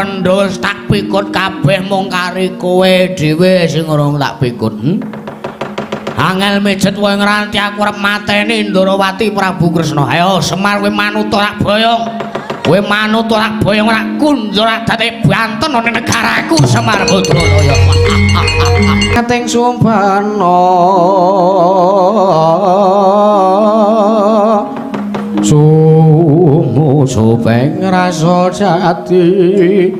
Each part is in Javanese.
Pandhawa tak pikut kabeh mung kari kowe dhewe sing urung tak pikut. Angel mijet kowe ngranti aku arep mateni Ndorowati Prabu Kresna. Ayo Semar kowe manut ora boyong. Kowe manut ora boyong ora kundur dadi banten ana negaraku Semar Badralaya. Kating sumpena sumupeng rasa jati.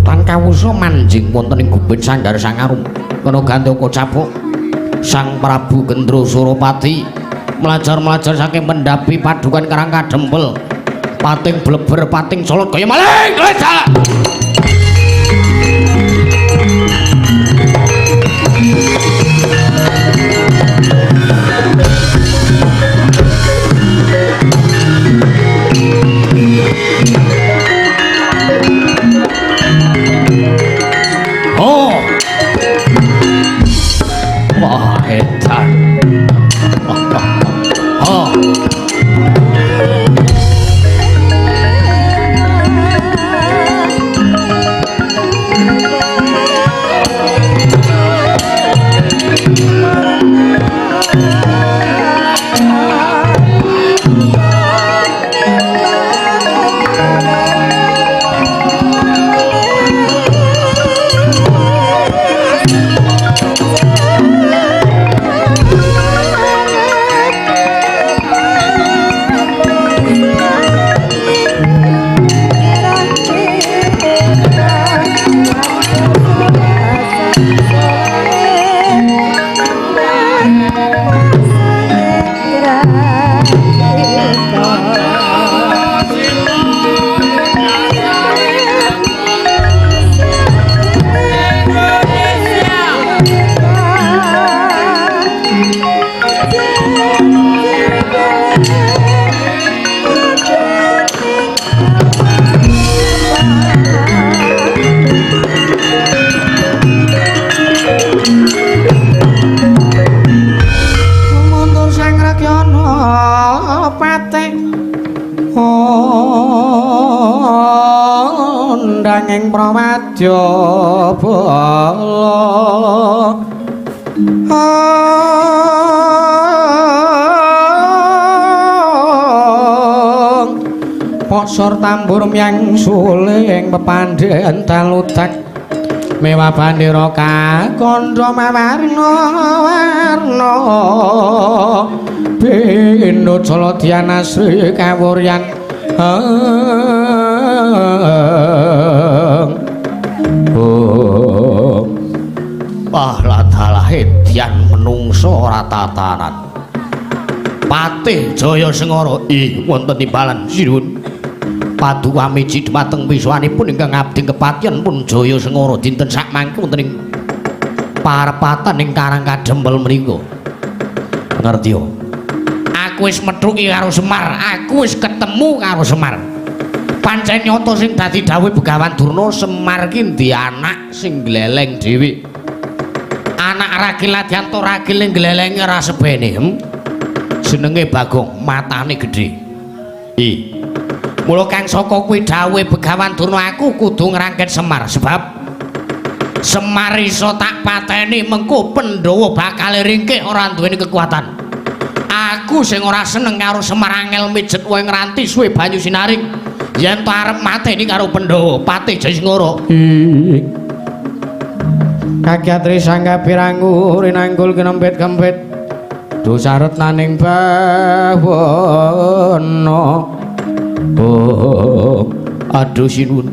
Tan kawusa manjing wonten ing gubet sanggar sangarum kena gandaka capuk Sang Prabu Gendra Surapati mlajar-mlajar saking mendapi padukan Karang Kadempel pating bleber pating colot kaya maling glecak. Oh. Wah, edan. Oh. Ing prawadya bala posor tambur myang suling pepandhen taludak mewah bandera kakandha mawarna warna bino jala Sri kawuryan. Oh. Wah, ladalah edian menungso ora tatanan. Patih Jaya Sengara ih wonten timbalan sinuwun. Paduka miji dhumateng wiswanipun ingkang ngabdi kepatihan pun Jaya Sengara dinten sakmangke wonten ing parepatan ing Karang Kadempel menika. Ngerti yo. Aku wis methuki karo Semar, aku wis ketemu karo Semar. Pancen nyata sing dadi dawuh Begawan Durna, Semar ki ndhi anak sing gleleng dhewe. Anak ragil ladyanto ragil ning glelenge ora sebene. Jenenge Bagong, matane gedhe. Ih. Mula kang saka kuwi dawuhe Begawan Durna aku kudu ngrangket Semar sebab Semar iso tak pateni mengko Pandhawa bakal ringkih ora duweni kekuatan. Aku sing ora seneng karo Semar angel mijet wae ngranti suwe banyu sinaring. Yen to arep mateni karo Pandhawa, Patih Jayasengara. Kakyatri sangga pirangu rinanggul kinempit-kempit dosaret naning bawana. Oh, aduh sinuwun.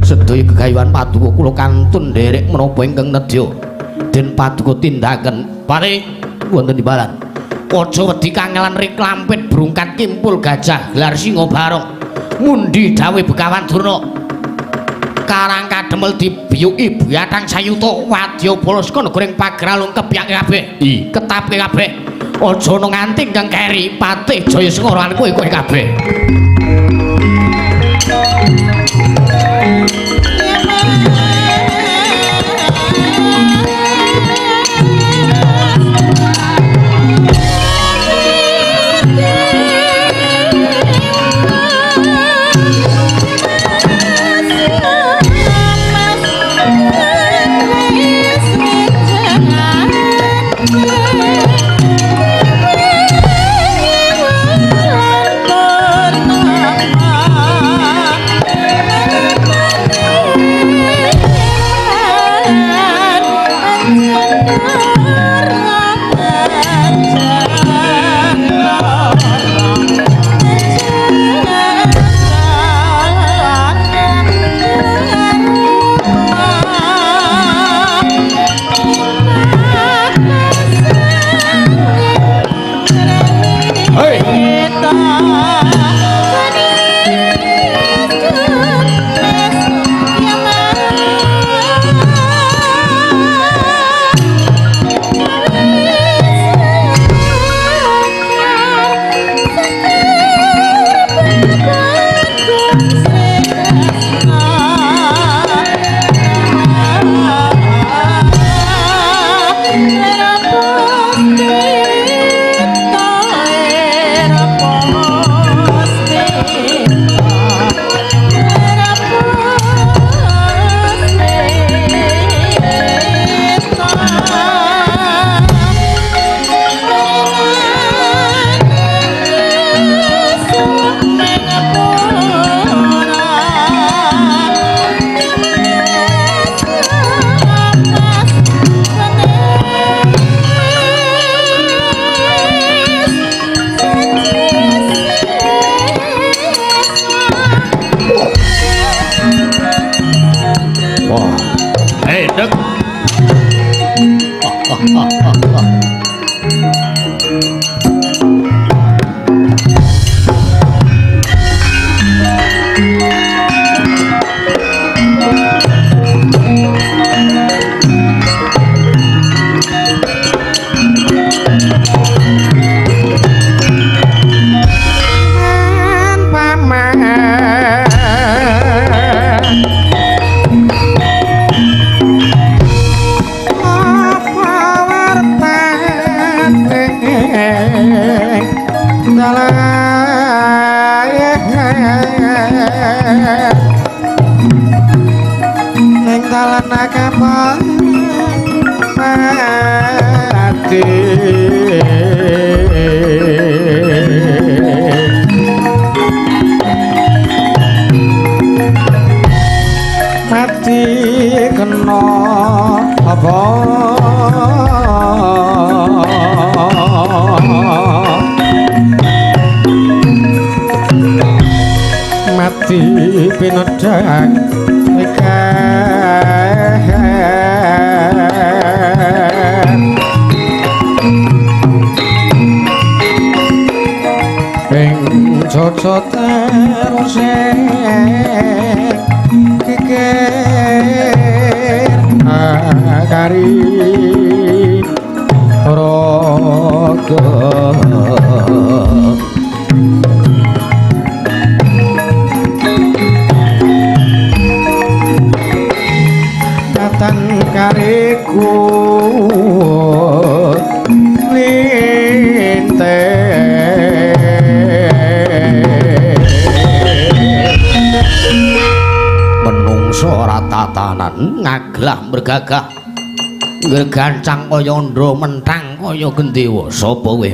Sedaya gegayuhan paduka kula kantun nderek menapa ingkang nedya. Den paduka tindaken. Patih wonten timbalan. Aja wedi kangelan rik lampit brungkat kimpul gajah gelar singa barong. Mundi dawuhe Begawan Durna. Karang Kadempel dibiyuki buyatang sayuta wadya bala saka negara Pageralung kepyake kabeh. I ketapke kabeh. Aja ana nganti ingkang keri Patih Jayasengara lan kowe kowe kabeh. Wah. Dek. Pinedhang ing jojo terus kikir akari raga. Kariku linte menungso ora tatanan ngaglah mergagah ngregancang kaya ndra mentang kaya gendewa. Sapa kowe?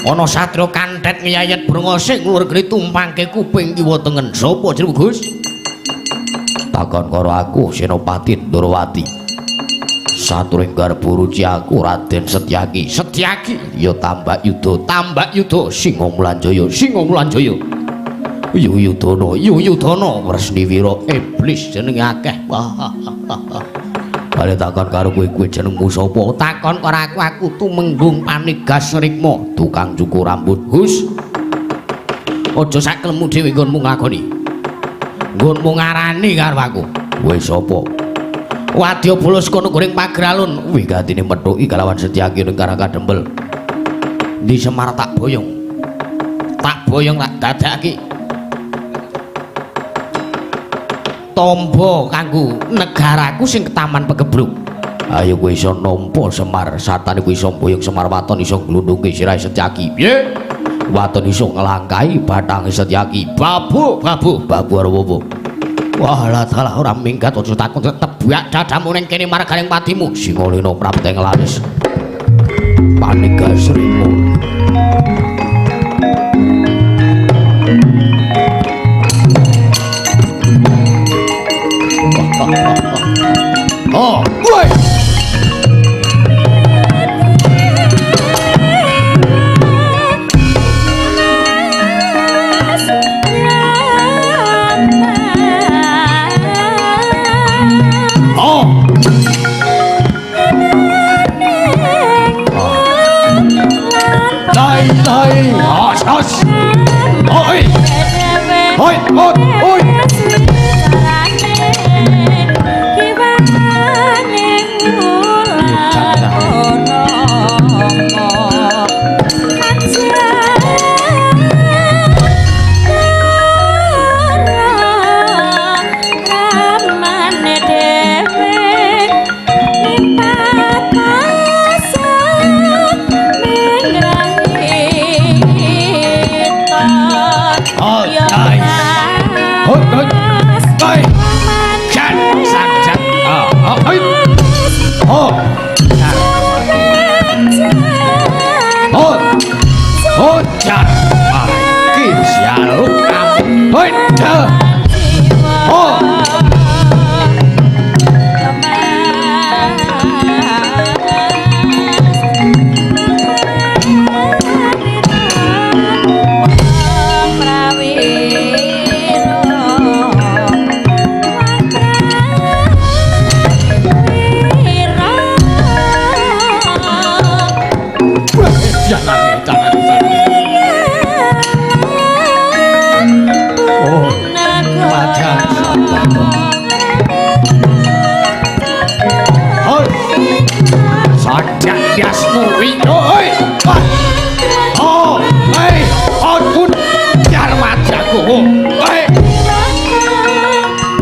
Ana satria kantet ngiyayet brengose ngluwur tumpangke kuping kiwa tengen. Sapa jenengmu, Gus? Takon karo aku Senopati Ndorowati. Saturing garba ruci aku Raden Setyaki. Setyaki ya tambak yuda, tambak yuda Singa Mulanjaya, Singa Mulanjaya. Yuyudana, Yuyudana Wresniwira iblis jenenge akeh. Bale takon karo kowe, kowe jenengmu sapa? Takon karo aku, aku Tumenggung Panigas Rikma, tukang cukur rambut. Gus. Aja sakelemu dhewe nggonmu nglakoni. Nggonmu ngarani karo aku. Kowe sapa? Wadya bolos kono goring pagralun. Wigatine methuki kalawan Setyaki ning Karang Kadempel. Ndi Semar tak boyong. Tak boyong tak dadake tombo kanggo negaraku sing ketaman pegebruk. Ayo kowe iso nampa Semar, satane kowe iso boyong Semar waton iso glundungke sirahe Setyaki. Piye? Waton iso nglangkahi bathange Setyaki. Babu, babu, babu arep apa? Wah, lah dalah ora minggat aja takon tebak dadamu ning kene marganing patimu. Singalena prapteng laris. Panigas Rima. Oh, woi. Oh. Dai dai. Os os. Oi. Oi, oi, oi. Hoi. Sadak yasmu oi. Oh, hei, ampun jar wajahku. Hei.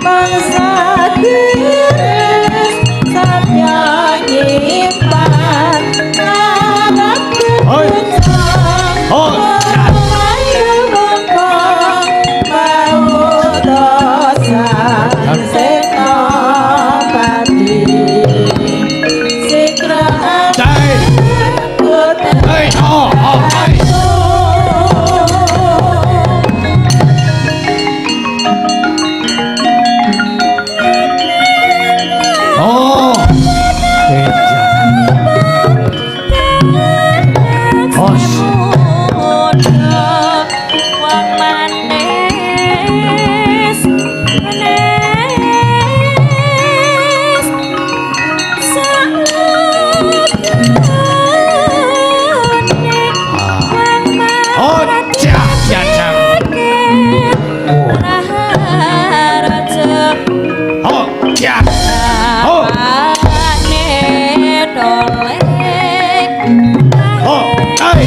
Bangsa tiris satya nyimpan. Hoi. Oh, Hei, oh, oh, hei. Oh. Os. Oh, jah, jah, jah. Oh, jah. Oh. Oh, hey.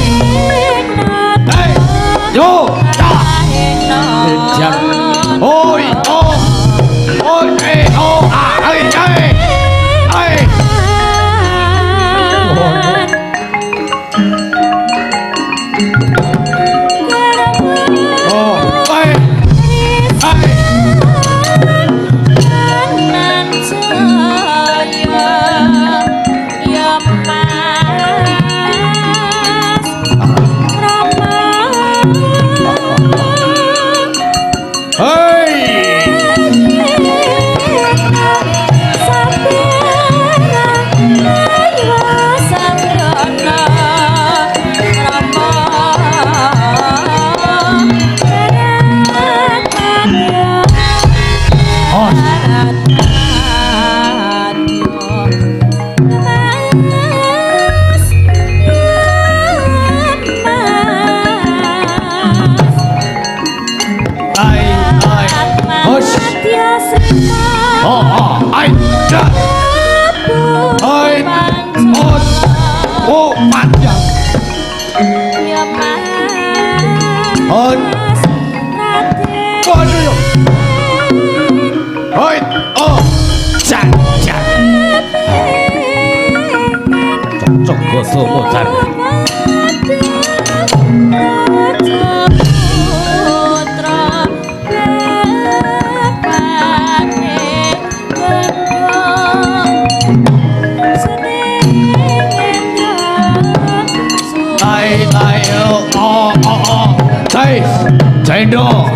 Hey. Yo, jah. Jah. Oi, oh. Oi, eh, oh, ah, hey, hey. Hey. Oh, hey. Hey. Hey. Oh. Ai, ai. Hos. Oh, oh, ai, dah. Ai, oh, oh, panjang. Oh. Waduh, yo. Oi, oh, jan, jan. Cocok goso mocan. Ai, ai, oh, oh, oh, oh. Cai, cendol.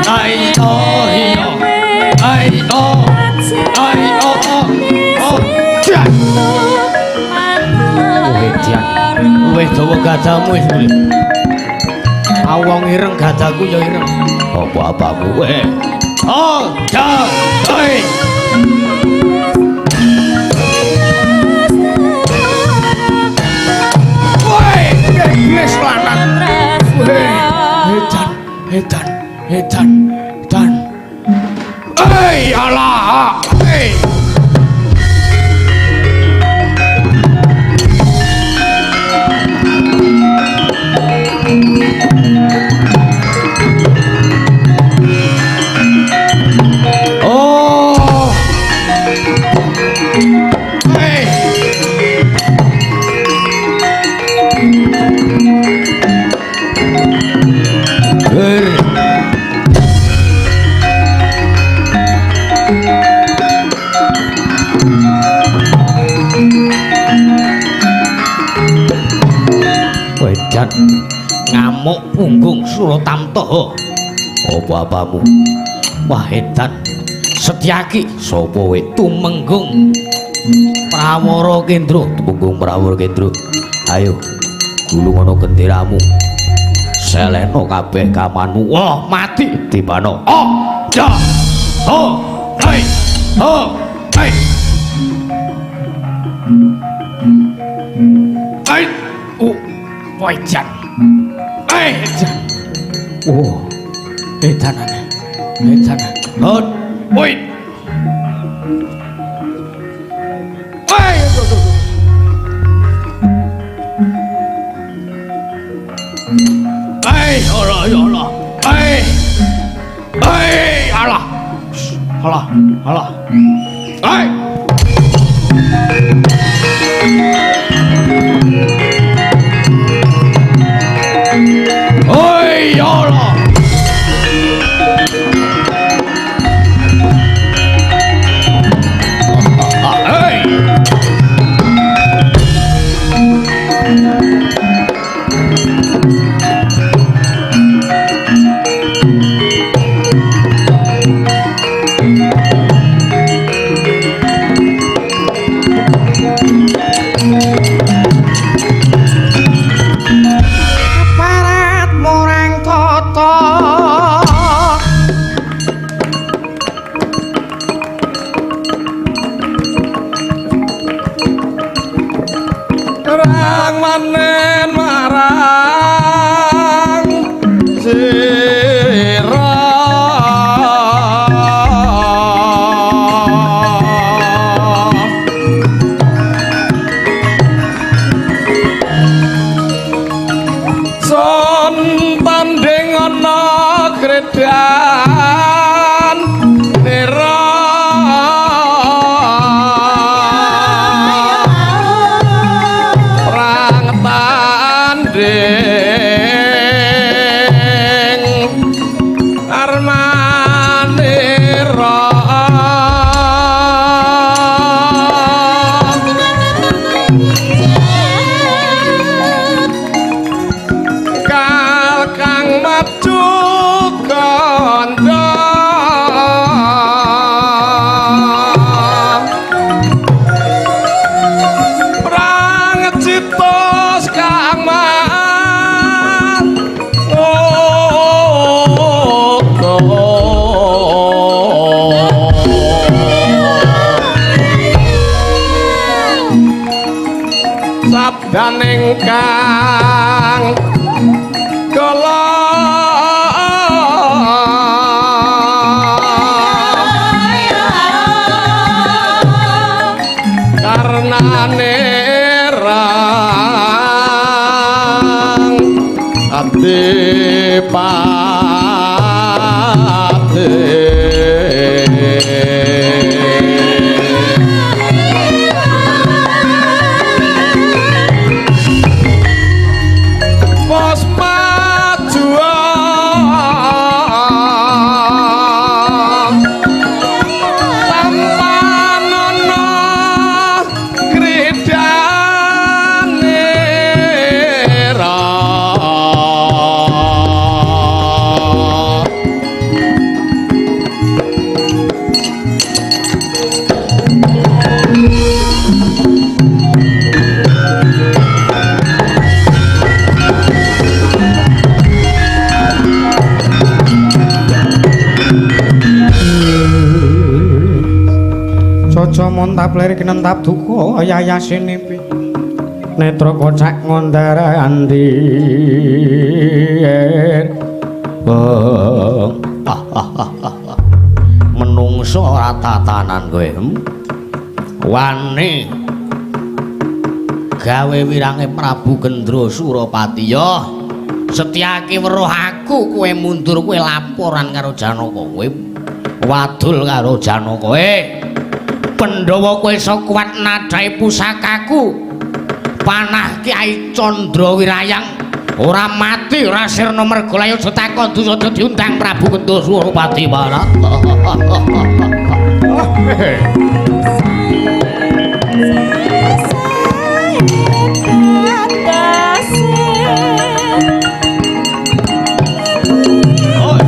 Ai, oh, iyo. Ai, oh. Ai, oh, oh. Oh, jan. Wedan. Wis dawa gadamu wis mulih. Awong ireng gadaku ya ireng. Apa apamu kowe? Oh, ja, oi. Woi, wis lanang. Woi, edan, edan, edan, edan. Hei, alah, hei. Oh. Hei. Ger. Wedan ngamuk punggung Suratamta. Apa apamu? Wah edan. Setyaki sapa kowe? Tumenggung Prawara Kendra. Tumenggung Prawara Kendra. Ayo gulung ana genderamu. Seleno kabeh kamanmu. Wah, mati dibano. Oh, ja. Oh, hei. Oh, hei. Hei. Wejan. Eh. Oh. Edanane. Edanan. Hot. Woi. Woi. Eh, ora ya Allah. Eh. Eh, alah. Alah, alah. Eh. Oi, ya Allah. Hey. Keparat murang tata Rang manen marang sira Son tanding ana gredan nira perang tanding armanira kal kang maju kandha perang citos kang sabdaning kang kala karnane rang adipati. Pos maju tampanana kridane ra. Caca montap lir kinentap duka yayasinipi netra kocak ngondara andir. Beng. Menungso ora tatanan kowe. Wani gawe wirange Prabu Gendra Surapati ya. Setyake weruh aku kowe mundur kowe laporan karo Janaka kowe. Wadul karo Janaka. Pandhawa kowe iso kuat nadhae pusakaku. Panah Kyai Candra Wirayang ora mati ora sirna merga layo aja takon dosa diundang Prabu Gendra Surapati Barata. Oh.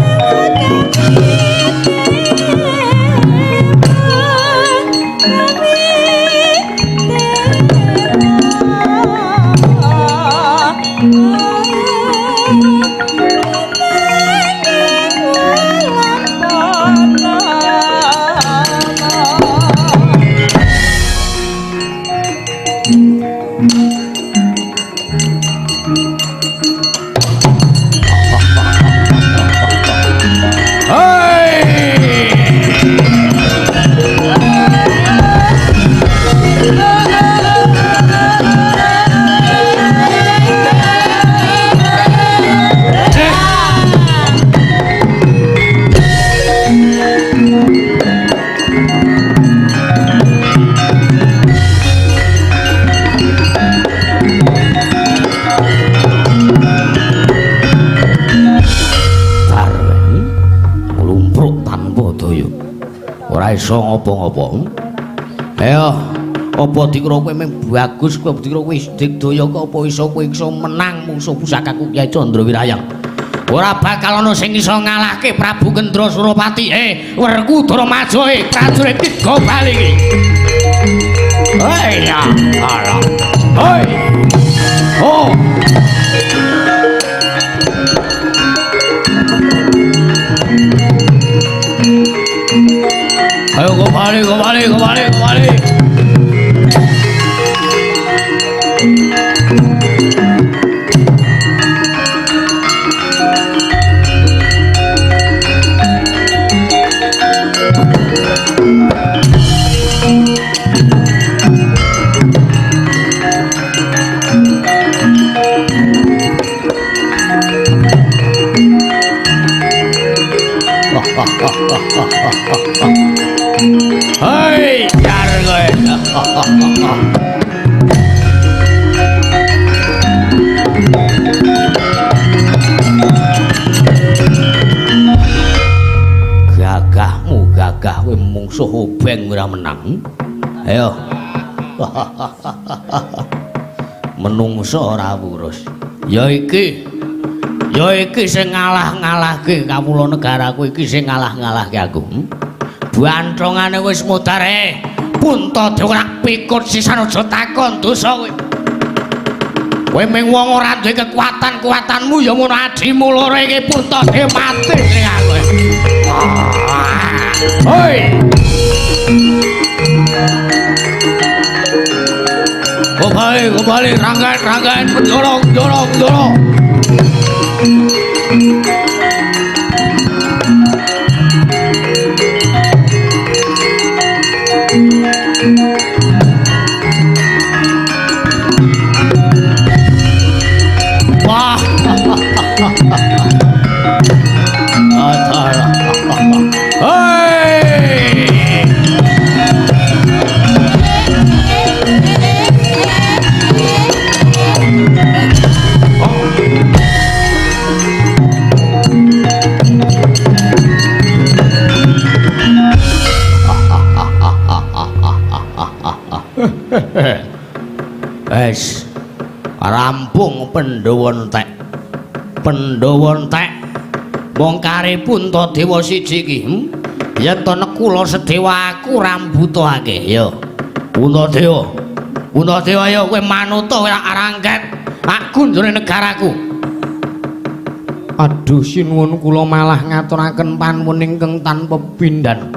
Ora iso ngopo-ngopo. Ayo, apa dikira kowe mung bagus, kowe dikira kowe digdaya kok apa iso kowe iso menang mungsuh pusakaku Kyai Candra Wirayang. Ora bakal ana sing iso ngalahke Prabu Gendra Surapati. Werkudara maju prajurit tiga bali iki. Hei ya, alah. Hoi. Oh. Ayo kembali, kembali, kembali, kembali. Hei, jar kowe. Gagahmu gagah kowe mungsuh obeng ora menang. Ayo. Menungso ora wurus. Ya iki. Ya iki sing ngalah-ngalahke kawula negaraku iki sing ngalah-ngalahke aku. Banthongane wis mudhar e. Puntadewa ora pikut sisan aja takon dosa kowe. Kowe mung wong ora duwe kekuatan-kuatanmu ya ngono adimu loro iki Puntadewa mati ning aku. Hoi. Kembali, kembali, rangkaian, rangkaian, mendorong, dorong, dorong. Wah. Hei. Wes rampung Pandhawa entek. Pandhawa entek. Mung kare Puntadewa siji iki. Yen to nekula sedewa aku rambutake. Ya. Puntadewa. Puntadewa ayo kowe manuta kowe rangket. Aku njure negaraku. Aduh sinuwun kula malah ngaturaken panuwun ingkang tanpa pindhan.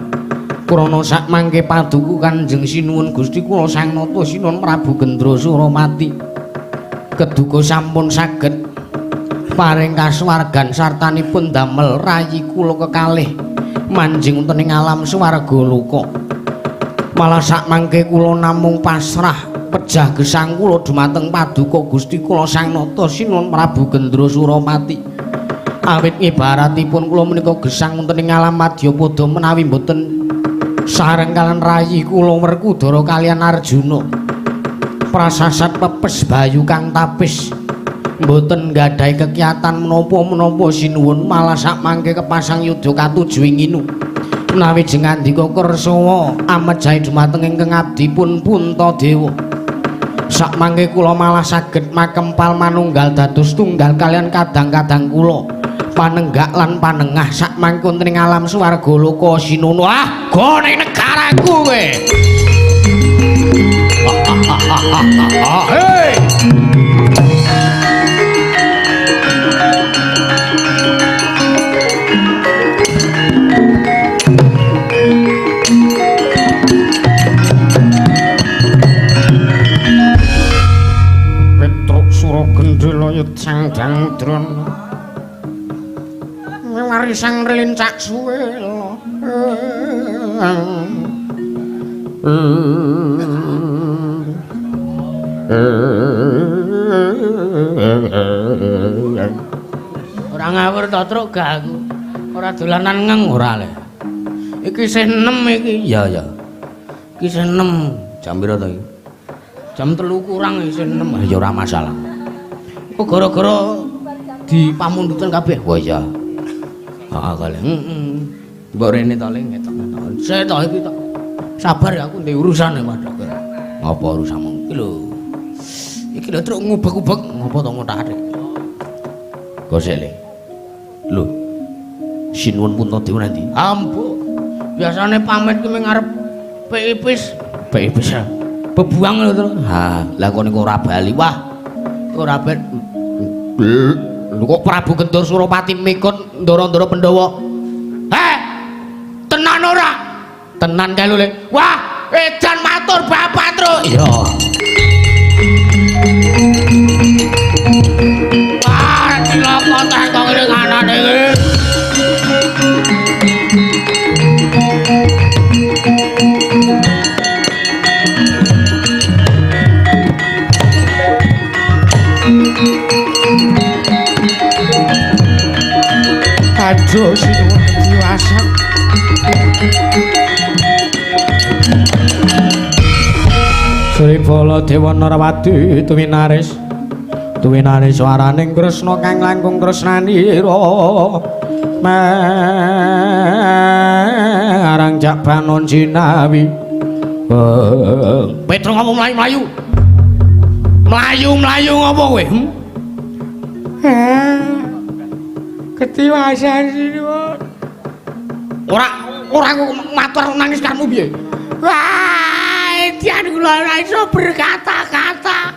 Krana sak mangke paduku Kanjeng Sinuwun Gusti kula Sang Nata Sinuwun Prabu Gendra Surapati. Keduga sampun saged paring kasuwargan sartanipun damel rayi kula kekalih manjing wonten ing alam swarga loka. Malah sak mangke kula namung pasrah pejah gesang kula dumateng paduka Gusti kula Sang Nata Sinuwun Prabu Gendra Surapati. Awit ngibaratipun kula menika gesang wonten ing alam madyapada menawi mboten sareng kalian rayi kula Werkudara kalian Arjuna. Prasasat pepes bayu kang tapis mboten nggadahi kekiatan menapa-menapa sinuwun, malah sak mangke kepasang yudha katuju ing inu. Menawi jengandika kersawa amejahi dumateng ingkang abdipun Puntadewa. Sak mangke kula malah saged makempal manunggal dados tunggal kalian kadang-kadang kula panenggak lan panengah sak mangke wonten ing alam swarga loka sinuwun. Ah, gone negaraku kowe. Hei. Petruk Suragendha yut sang Dangdrana. Miwari sang rincak suwela. Ora ngawur to truk gak aku. Ora dolanan ngeng ora le. Iki isih 6 iki. Ya ya. Iki isih 6. Jam pira to iki? Jam 3 kurang isih 6. Ya ora masalah. Kok gara-gara di pamundutan kabeh. Wah iya. Heeh kale. Heeh. Mbok rene to le ngetok-ngetok. Sik to iki tok. Sabar ya aku ndek urusan ya Pak. Ngapa urusanmu? Iki lho. Iki lho truk ngubek-ubek ngopo to ngotak-atik. Gosek le. Lho. Sinuwun Puntadewa nanti. Ambo. Biasane pamit ki ming arep pipis. Pipis. Bebuang lho to. Ha, lah kok niku ora bali. Wah. Ora ben. Lho kok Prabu Gendor Surapati mikut ndoro-ndoro Pandhawa. Heh. Tenan ora? Tenan kae lho Le. Wah, edan matur bapak truk. Iya. Wah, cilaka teng kok ngene kanane iki. Aduh, sinuwun ketiwasan. Sri Baladewa Narawati tuwinaris. Tuwinaris swaraning Kresna kang langkung tresnanira. Marang Jabanon jinawi. Petro ngomong mlayu-mlayu. Mlayu-mlayu ngopo kowe? Ketiwasan sinuwun. Ora kok matur nangis karepmu piye? Wah, edian kula ora iso berkata-kata.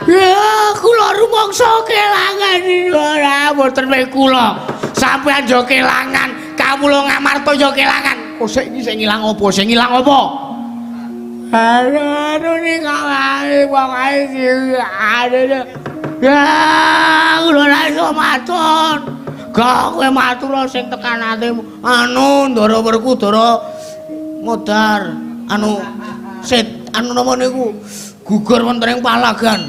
Ya, kula rumangsa kelangan ora mboten mek kula. Sampeyan yo kelangan, kawula Ngamarta yo kelangan. Kok sik iki sing ilang apa? Sing ilang apa? Aduh, ning ae wong ae sing aduh. Ya, kula ora iso matur. Gak kowe matur sing tekan atimu. Anu Ndara Werkudara modar anu set anu napa niku gugur wonten ing palagan.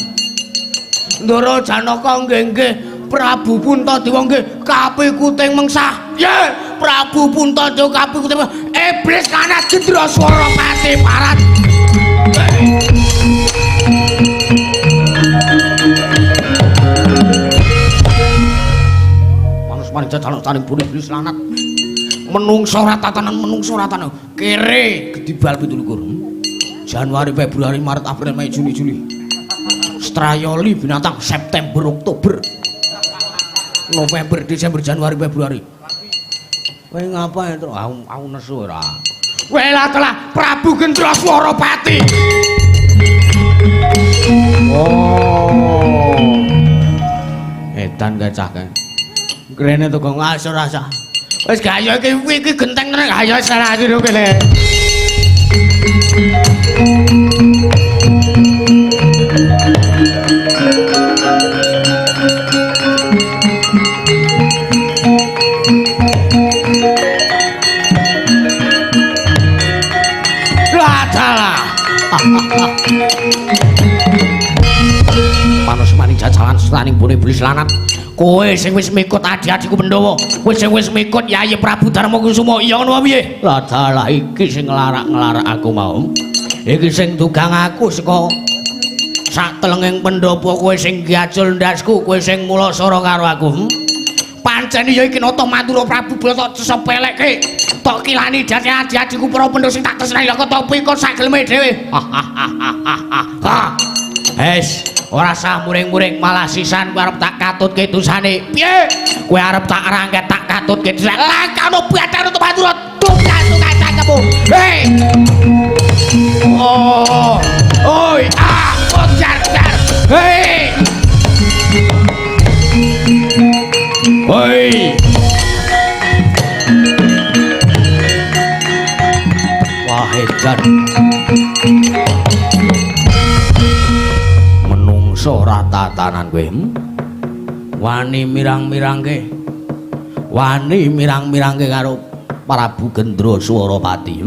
Ndara Janaka nggih nggih Prabu Puntadewa nggih kapikuting mengsah. Ye Prabu Puntadewa kapikuting iblis lanat gendra swara pati parat. Manus jajan saning buri iblis lanat. Menungso ora tatanan menungso ora tatanan. Kere gedibal 27. Januari, Februari, Maret, April, Mei, Juni, Juli. Strayoli binatang September, Oktober. November, Desember, Januari, Februari. Kowe ngapa ya, Tru? Aku nesu ora. Welah telah Prabu Gendra Swarapati. Oh. Edan gacah kae. Krene to kok ngasur rasa. Wis gaya iki iki genteng tenan gaya salah jero kene. Ladalah. Manus maning jajalan saning bune iblis lanat. Kowe sing wis mikut adi-adiku Pandhawa, kowe sing wis mikut Yayi Prabu Darma Kusuma, iya ngono piye? Ladalah iki sing nglarak-nglarak aku mau. Iki sing dugang aku saka sak telenging pendhapa, kowe sing gajul ndasku, kowe sing mulasara karo aku. Pancen iya iki nata Mantura Prabu Bala tok sepelekke. Tok kilani dadi adi-adiku para Pandhawa sing tak tresnani lha kok tok pikul sak geleme dhewe. Ha. Wes, ora sah muring-muring malah sisan kowe arep tak katutke dosane. Piye? Kowe arep tak rangket tak katutke dosane. Lah kono bathane Mantura tukang-tukang cangkemmu. Hei. Oh. Oi, ah, jar-jar. Hei. Hoi. Wah, edan. Menungso ora tatanan kowe. Wani mirang-mirangke. Wani mirang-mirangke karo Prabu Gendra Swarapati.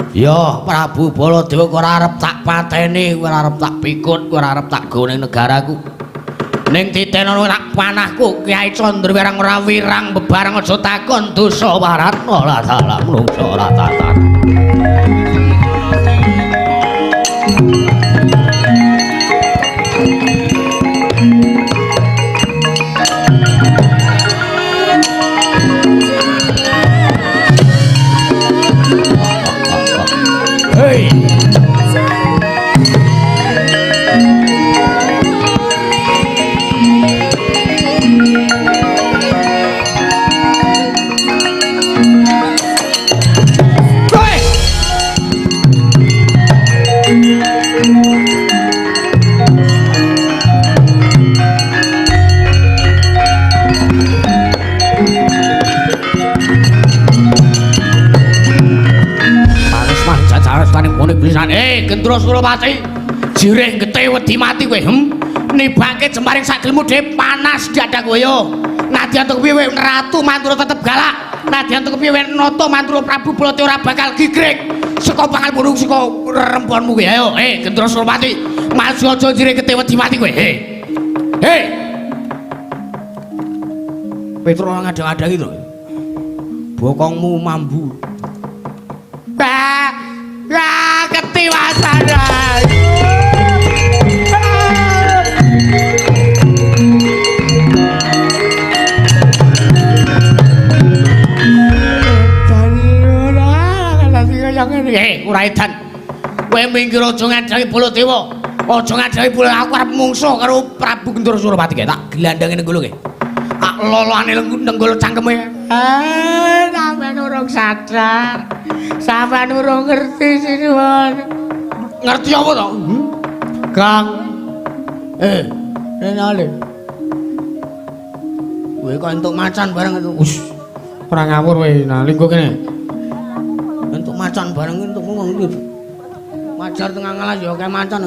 Ya, Prabu Baladewa ora arep tak pateni, ora arep tak pikut, ora arep tak gone negaraku. Ning titenono tak panahku Kyai Candra Wirang ora wirang bebareng aja takon dosa waratna la salah menungso ora tatanan. tenan. Gendra Surapati. Jirih getih wedi mati kowe. Nibake jembaring sak gelmu dhewe panas dadak kowe yo. Nadyan to kepiye Ratu Mantura tetep galak. Nadyan to kepiye Nata Mantura Prabu Baladewa ora bakal gigrik. Saka pangal burung saka remponmu kowe. Ayo, Gendra Surapati. Maju aja jirih getih wedi mati kowe. Hei. Petro ngadang-adangi to. Bokongmu mambu. Wah, wah ketiwasan. Ora edan. Kowe minggir aja ngadangi Baladewa. Aja ngadangi Baladewa, aku arep mungsuh karo Prabu Gendra Surapati kae. Tak glandange nenggolo kae. Tak lolane nenggolo cangkeme. Sampeyan urung sadar. Sampeyan urung ngerti sinuwun. Ngerti apa to? Kang. Rene. Kowe kok entuk macan bareng itu. Wis, ora ngawur kowe. Nah, linggo kene. Entuk macan bareng entuk ngomong iki. Majar tengah ngalas ya akeh macan.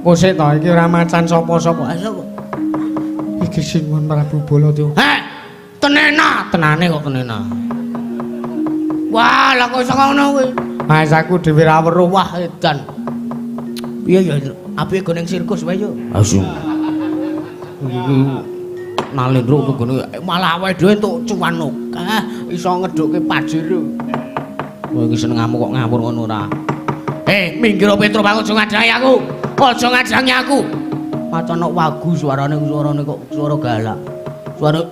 Kok sik to, iki ora macan sapa-sapa. Ha sapa? Iki Sinuwun Prabu Baladewa. Heh. Tenena, tenane kok tenena. Wah, lah kok iso ngono kuwi. Mas aku dhewe ra weruh. Wah, edan. Piye ya, apike go ning sirkus wae yo. Asu. Nalendra nggone malah awake dhewe entuk cuan akeh, iso ngedhukke Pajero. Kowe iki senengamu kok ngawur ngono ora? Minggir Petro, aja ngadangi aku. Aja ngadangi aku. Macan kok wagu suarane, suarane kok suara galak. Suara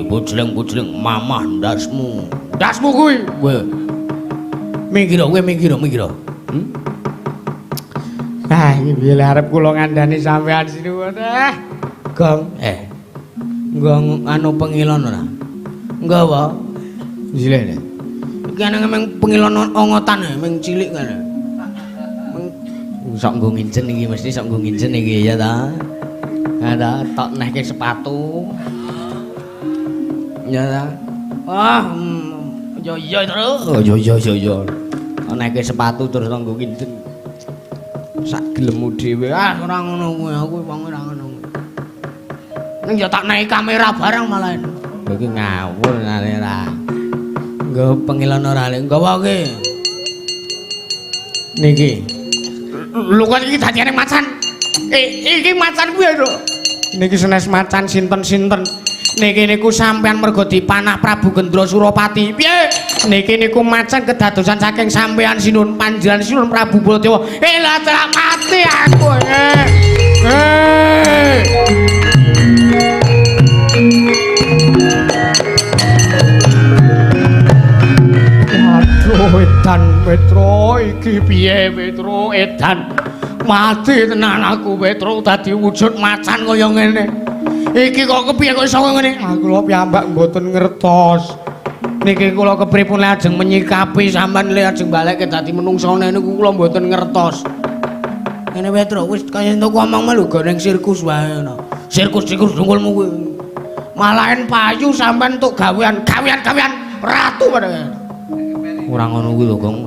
bujleng-bujleng mamah ndasmu. Ndasmu kuwi. Weh. Minggir kowe, minggir, minggir. Ah, iki piye le arep kula ngandani sampean sinuwun. Gong. Gong anu pengilon ora? Nggawa. Jile. Iki ana meng pengilon ongotan meng cilik ngene. Meng sok nggo ngincen iki mesti sok nggo ngincen iki ya ta. Ha ta, tok nehke sepatu. Ya ta. Wah, ya iya terus. Oh ya ya ya ya. Nehke sepatu terus nggo ngincen. Sak gelemmu dhewe. Ah ora ngono kuwi, aku wong ora ngono. Ning ya tak naik kamera barang malah. Kowe iki ngawur ngene ra. Nggo pengilon ora le, nggawa ki. Niki. Lho kok iki dadiane macan. Iki macan kuwi lho. Niki senes macan sinten-sinten. Niki niku sampean mergo dipanah Prabu Gendra Surapati. Piye? Niki niku macan kedadosan saking sampean Sinun panjenengan Sinun Prabu Baladewa. Lah telah mati aku. Waduh, edan Petro iki piye Petro edan. Mati tenan aku Petro dadi wujud macan kaya ngene. Iki kok kepiye kok iso ngene? Aku lho piyambak mboten ngertos. Niki kula kepripun lajeng menyikapi sampean le ajeng balekke dadi menungsane niku kula mboten ngertos. Ngene Petro wis kaya entuk omong melu go ning sirkus wae ngono. Sirkus-sirkus dungkulmu kuwi. Malahen payu sampean entuk gawean, gawean-gawean ratu padha. Ora ngono kuwi lho, Gong.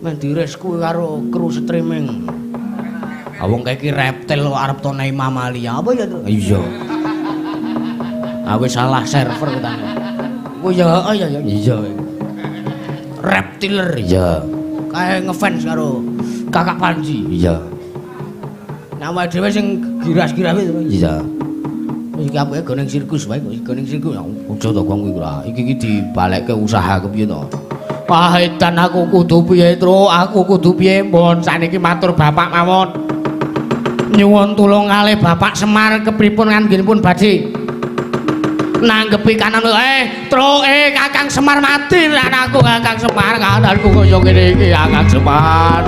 Men dires kuwi karo kru streaming. Ah wong kae iki reptil kok arep to naik mamalia apa ya, Tru? Iya. Ah wis salah server ketane. Oh ya, oh ya ya. Iya. Reptiler iya. Kae ngefans karo Kakak Panji. Iya. Nah awake dhewe sing giras-giras kuwi. Iya. Iki apike go ning sirkus wae, go ning sirkus. Aja to Gong kuwi ora. Iki iki dibalekke usaha kepiye to? Wah, edan aku kudu piye, Tru? Aku kudu piye? Mbon sakniki matur bapak mawon. Nyuwun tulung kalih Bapak Semar kepripun anggenipun badhe nanggepi kanan. Tru, Kakang Semar mati anakku, Kakang Semar, kananku kaya ngene iki, Kakang Semar.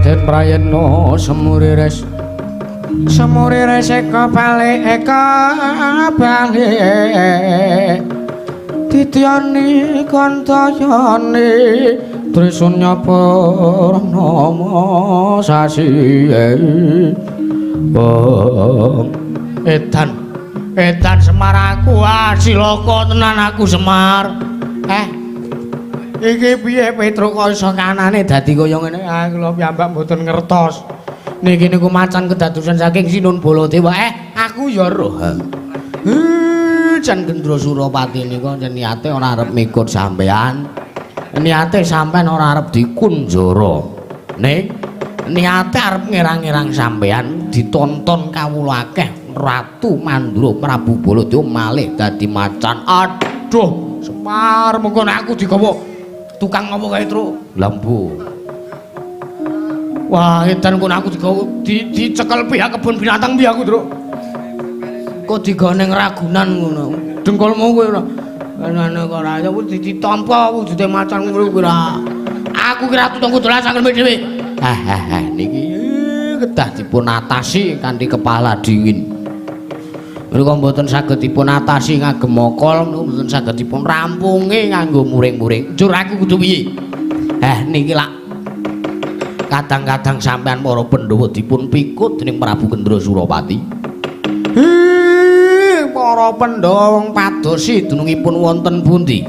Den Prayitna Semurires Semurires eka balik eka balik Dityani kantayane Trisunya purnama sasi. Edan edan Semar aku, ah cilaka tenan aku Semar. Iki piye Petruk kok iso kanane dadi kaya ngene? Ah kula piyambak mboten ngertos. Niki niku macan kedadosan saking Sinun Baladewa. Aku ya roh. Jan Gendra Surapati nika jan niate ora arep mikut sampean. Niate sampean ora arep dikunjara. Ning niate arep ngirang-ngirang sampean ditonton kawula akeh Ratu Mandura Prabu Baladewa malih dadi macan. Aduh, Semar mengko nek aku digawa tukang apa kae, Truk? Lampu. Wah, edan kono aku digawa dicekel pihak kebun binatang piye aku, Truk? Kok digawa ning Ragunan ngono. Dengkulmu kowe ora. Ana kok ora ya ditampa wujude macan ngono kuwi ora. Aku ki ratu tunggu dolan sangreme dhewe. Niki kedah dipun atasi kanthi kepala dingin. Menika mboten saged dipun atasi ngagem mokol, mboten saged dipun rampungi nganggo muring-muring. Njur aku kudu piye? Niki lak kadang-kadang sampean para Pandhawa dipun pikut dening Prabu Kendra Surapati. Para Pandhawa wong padosi dunungipun wonten pundi?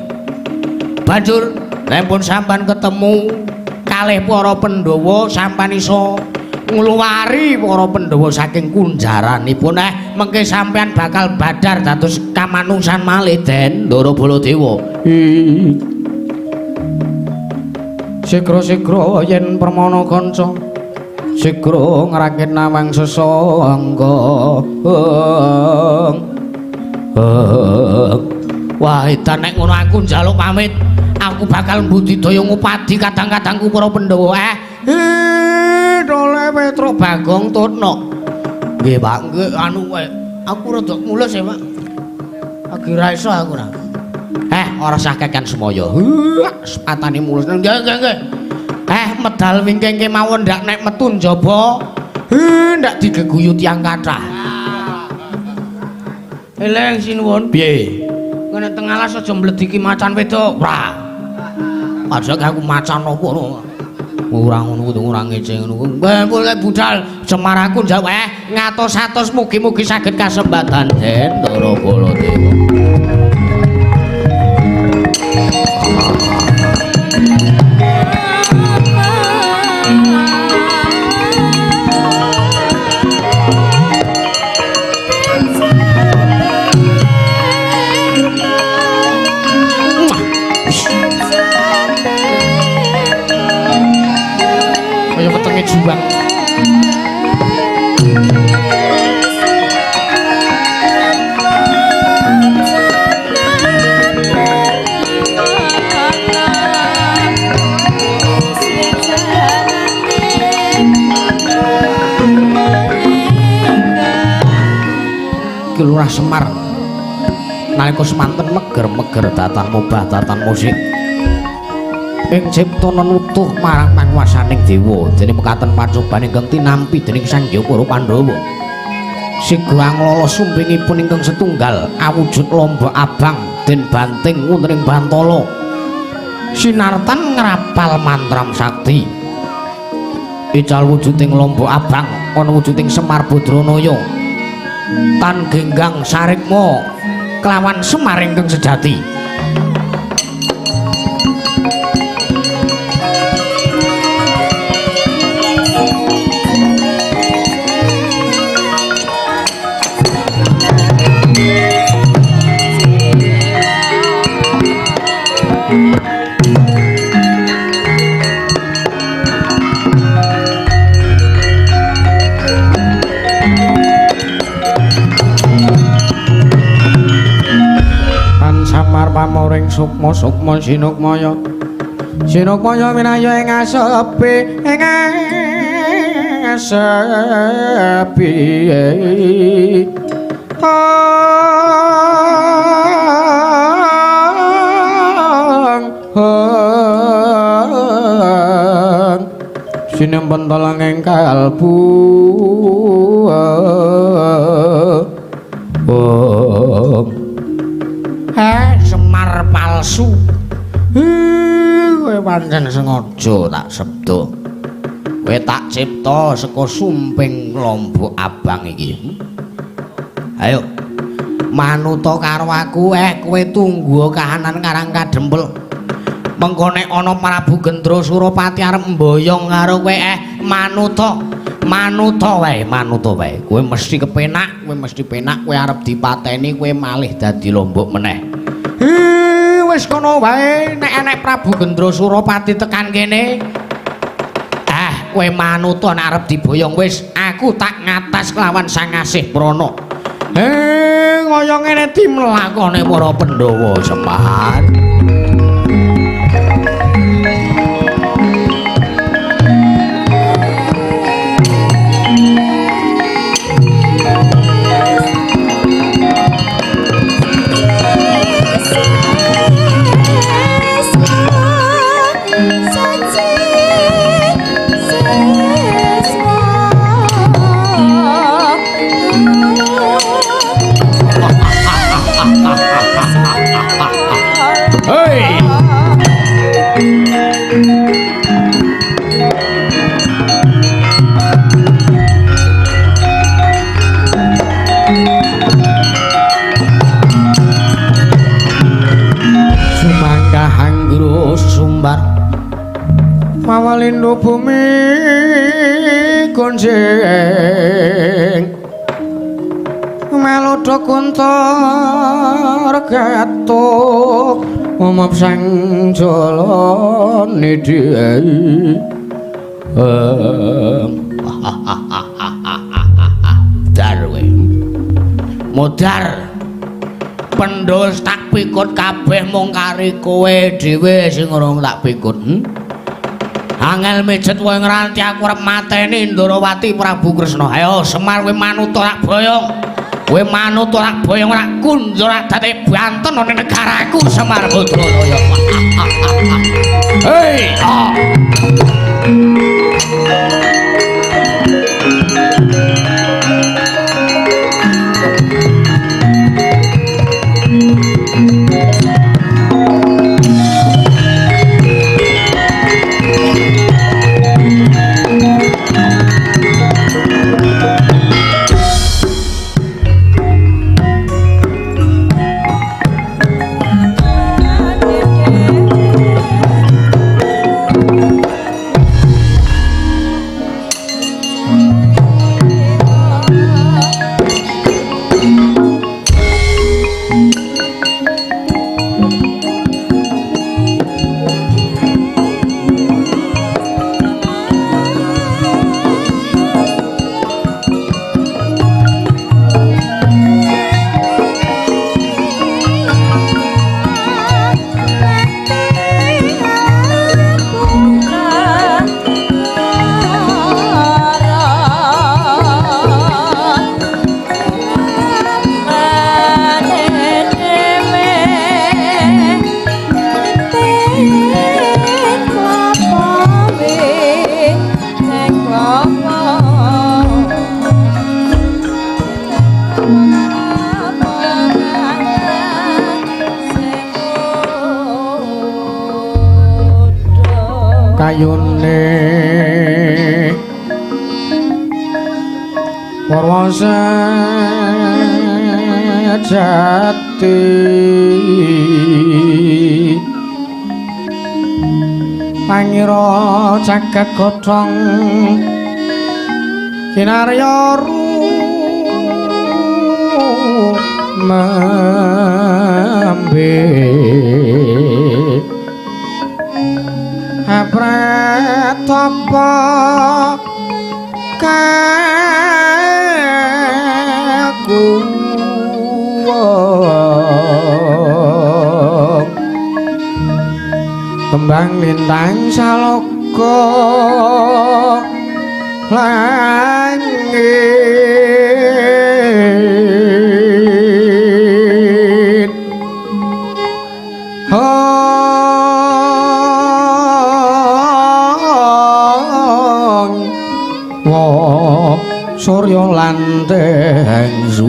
Banjur nek pun sampean ketemu kalih para Pandhawa, sampean iso ngluwari para Pandhawa saking kunjaranipun. Mengke sampean bakal badar dados kamanungsan malih Den Ndara Baladewa. Sigra-sigra yen permana kanca sigra ngrakit nawang sesangga. Wah, edan nek ngono aku njaluk pamit. Aku bakal mbudidaya ngupadi kadang-kadangku para Pandhawa. Dole Petruk Bagong Tutno. Nggih, Pak. Nggih, anu kowe. Aku rada mules ya, Pak. Lagi ra iso aku ora. Ora usah kekan semaya. Sepatane mules. Nggih, nggih, nggih. Medal wingking kemawon ndak nek metu njaba. Ndak digeguyu tiyang kathah. Eleng sinuwun. Piye? Kene teng alas aja mlediki macan wedok. Ora. Aja aku macan apa ngono. Ora ngono kudu ora ngece ngono. Nggih, boleh budal Semar aku njawab. Ngatos-atos mugi-mugi saged kasembatan Den Ndara Baladewa. Kaya wetenge juang. Ki Lurah Semar nalika semanten meger-meger datan mobah datan musik ing cipta nutuh marang panguwasaning dewa. Dene mekaten pacoban ingkang tinampi dening Sang Hyang Para Pandhawa. Sigra nglala sumpingipun ingkang setunggal awujud lombok abang den banting wonten ing bantala. Sinartan ngrapal mantram sakti. Ical wujuding lombok abang ana wujuding Semar Badranaya. Tan genggang sarikma kelawan Semar ingkang sejati. Samar pamoring sukma sukma sinukmaya sinukmaya minaya ing asepi ing asepi. Hong hong Sinempen tolong ing kalbu. Semar palsu. Kowe pancen sengaja tak sebda. Kowe tak cipta saka sumping lombok abang iki. Ayo manuta karo aku, kowe tunggu kahanan Karang Kadempel. Mengko nek ana Prabu Gendra Surapati arep mboyong karo kowe, manuta. Manuta wae, manuta wae. Kowe mesti kepenak, kowe mesti penak, kowe arep dipateni, kowe malih dadi lombok meneh. Wis kono wae nek enek Prabu Gendra Surapati tekan kene. Kowe manuta nek arep diboyong wis, aku tak ngatas kelawan Sang Asih Prana. Kaya ngene dimlakone para Pandhawa Semar. Hei! Sumangga hanggro sumbar mawalindo bumi gonjeng melodho kuntor getuk umap sang jala nidhi. Dar kowe. Modar. Pendha tak pikut kabeh mung kari kowe dhewe sing urung tak pikut. Angel mijet kowe ngranti aku arep mateni Ndorowati Prabu Kresna. Ayo Semar kowe manuta tak boyong. Kowe manut ora boyong ora kundur dadi banten ana negaraku Semar Badralaya. Hei! Ah. Kayune Purwa sejati pangira jagat godhong kinarya rumembe Pratapa kaku kembang lintang saloka langit. Oh. wa surya lan tengsu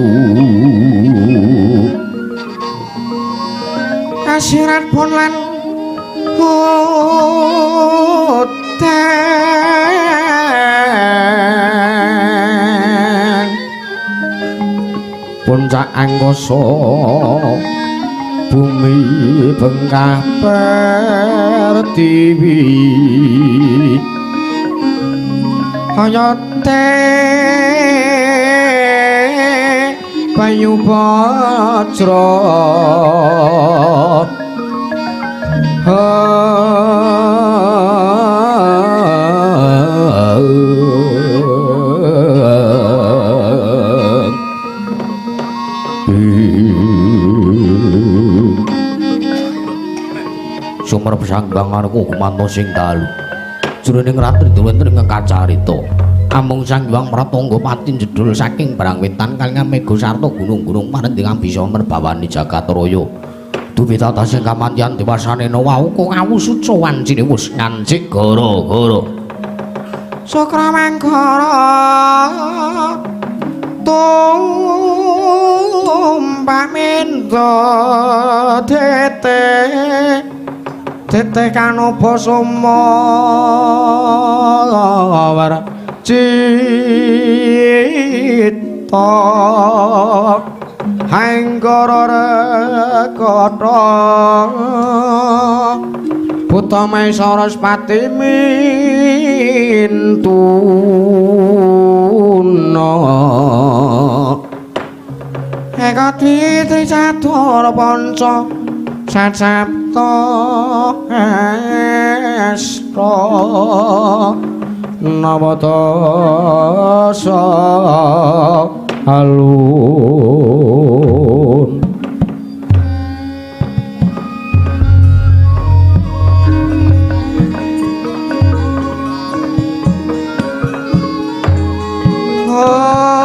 kasirat pun lan udan puncak angkasa bumi bengkah pertiwi hayate banyu bajra Sumerep Sang Hyang gumanto sing dalu. Jroning ratri wonten ing kacarita. Amung Sang Hyang Pratangga pati jedul saking Brang Wetan kaliyan mega sarta gunung-gunung marending bisa merbawani jagat raya. Duwe tatas sing kamantiyan dewasane wau kok awusuca wancine wus ngancik gara-gara. Sukra mangkara tumpak mendo tete tete kanoba sumawar cita hanggara rekata buta Maesarasapati mintuna eka dwi tri catur panca sasapta asta nabadasa alun. Oh.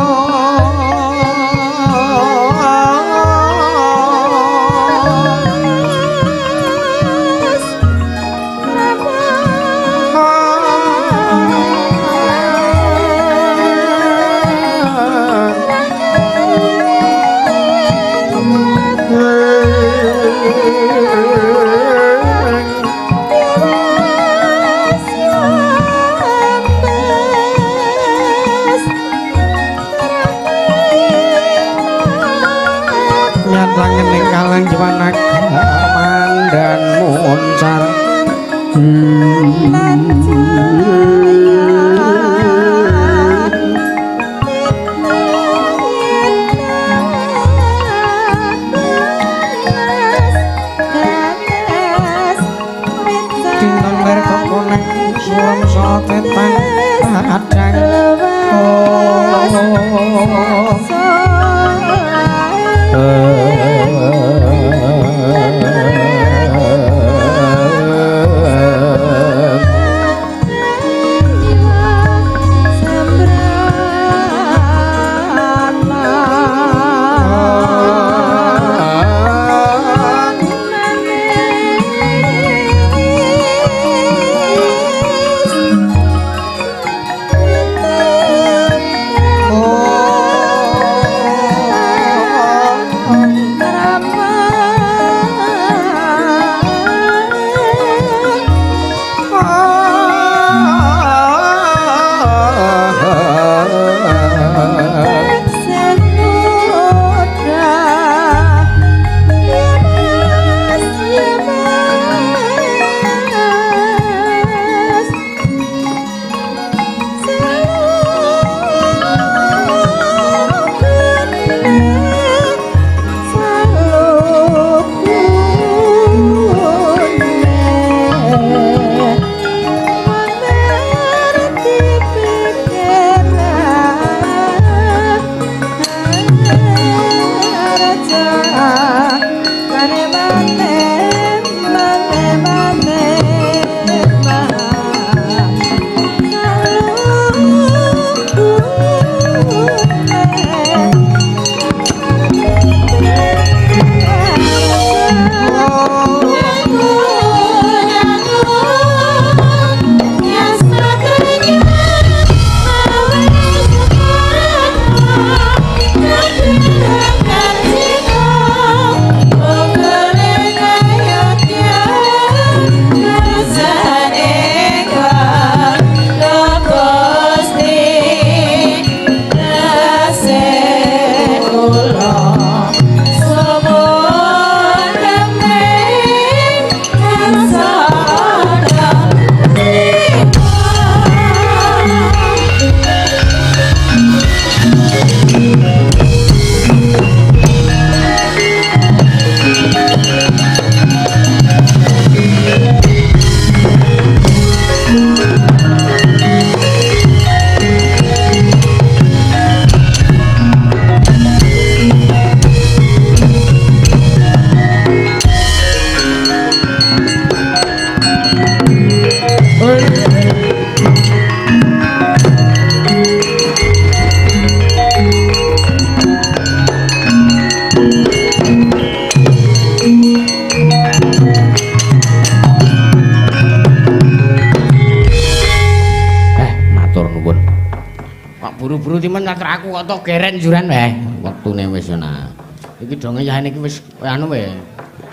Buru-buru timen tak aku kok tok geren juran wae. Wektune wis ana. Iki donge yahene iki wis anu wae.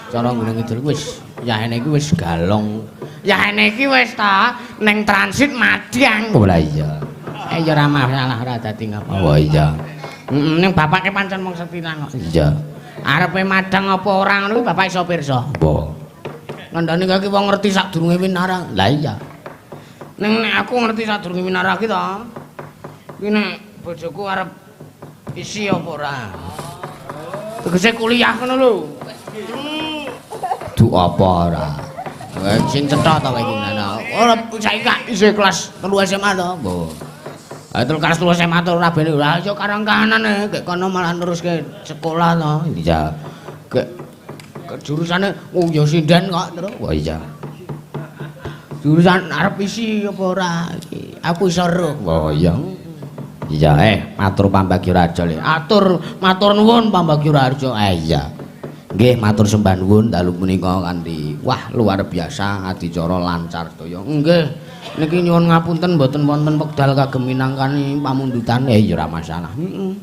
Cara Gunung Kidul wis yahene iki wis galong. Yahene iki wis ta ning transit madang. Oh lah iya. Eh ya ora masalah ora dadi ngapa. Oh iya. Heeh ning bapake pancen wong setilang kok. Iya. Arepe madang apa ora ngono kuwi bapak iso pirsa. Apa? Ngandani iki wong ngerti sadurunge winarang. Lah iya. Ning nek aku ngerti sadurunge winarang iki to. Kuwi nek bojoku arep isi apa ora. Tegese kuliah ngono lho. Du apa ora? Sing cetha ta kowe iki ngono. Ora saiki gak isih kelas 3 SMA to. Mbah. Ha kelas 3 SMA to ora ben ora ya karang kahanan gek kono malah neruske sekolah to. Iya. Gek jurusane oh ya sinden kok terus. Wah iya. Jurusan arep isi apa ora iki? Aku iso roh. Wah iya. Iya matur Pambagyo Raja le. Atur matur nuwun Pambagyo Raja. Iya. Nggih matur sembah nuwun dalu punika kanthi wah luar biasa adicara lancar sedaya. Nggih. Niki nyuwun ngapunten mboten wonten wekdal kagem minangkani pamundutan. Ya ora masalah. Heeh.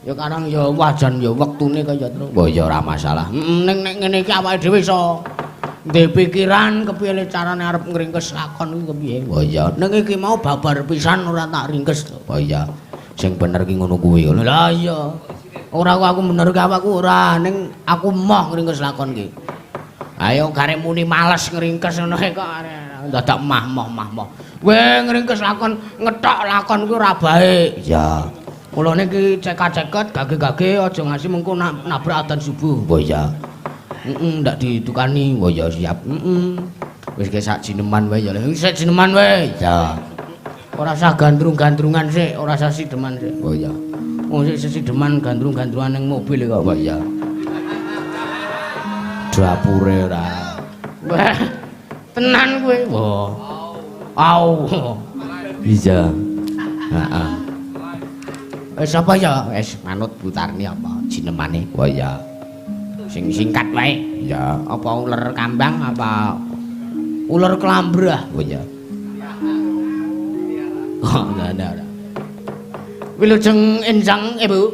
Ya karang ya wajan ya wektune kaya terus. Wah ya ora masalah. Heeh ning nek ngene iki awake dhewe iso ndek pikiran kepiye carane arep ngringkes lakon iki kepiye. Wah iya ning iki mau babar pisan ora tak ringkes. Wah iya sing bener ki ngono kuwi. Lah iya. Ora kok aku bener ki awakku ora ning aku moh ngringkes lakon ki. Ayo gare muni males ngringkes ngono kok dadak mah moh mah moh. Weh ngringkes lakon ngethok lakon kuwi ora baik. Iya. Mulane iki cekak-ceket gage-gage aja ngasi mengko nabrak adzan subuh. Wah iya. Heeh ndak ditukani. Wah ya siap. Heeh. Wis ke sak jineman wae ya. Sak jineman wae. Ya. Ora usah gandrung-gandrungan sik, ora usah sideman sik. Wah iya. Wong sik sesideman gandrung-gandrungan ning mobil kok. Wah iya. Dapure ora. Wah. Tenan kowe. Wah. Au. Iya. Heeh. Wis apa ya? Wis manut Butarni apa jinemane? Wah iya. Sing singkat wae. Ya, apa uler kambang apa uler kelambrah? Oh iya. Oh, enggak ada ora. Wilujeng enjang, Ibu.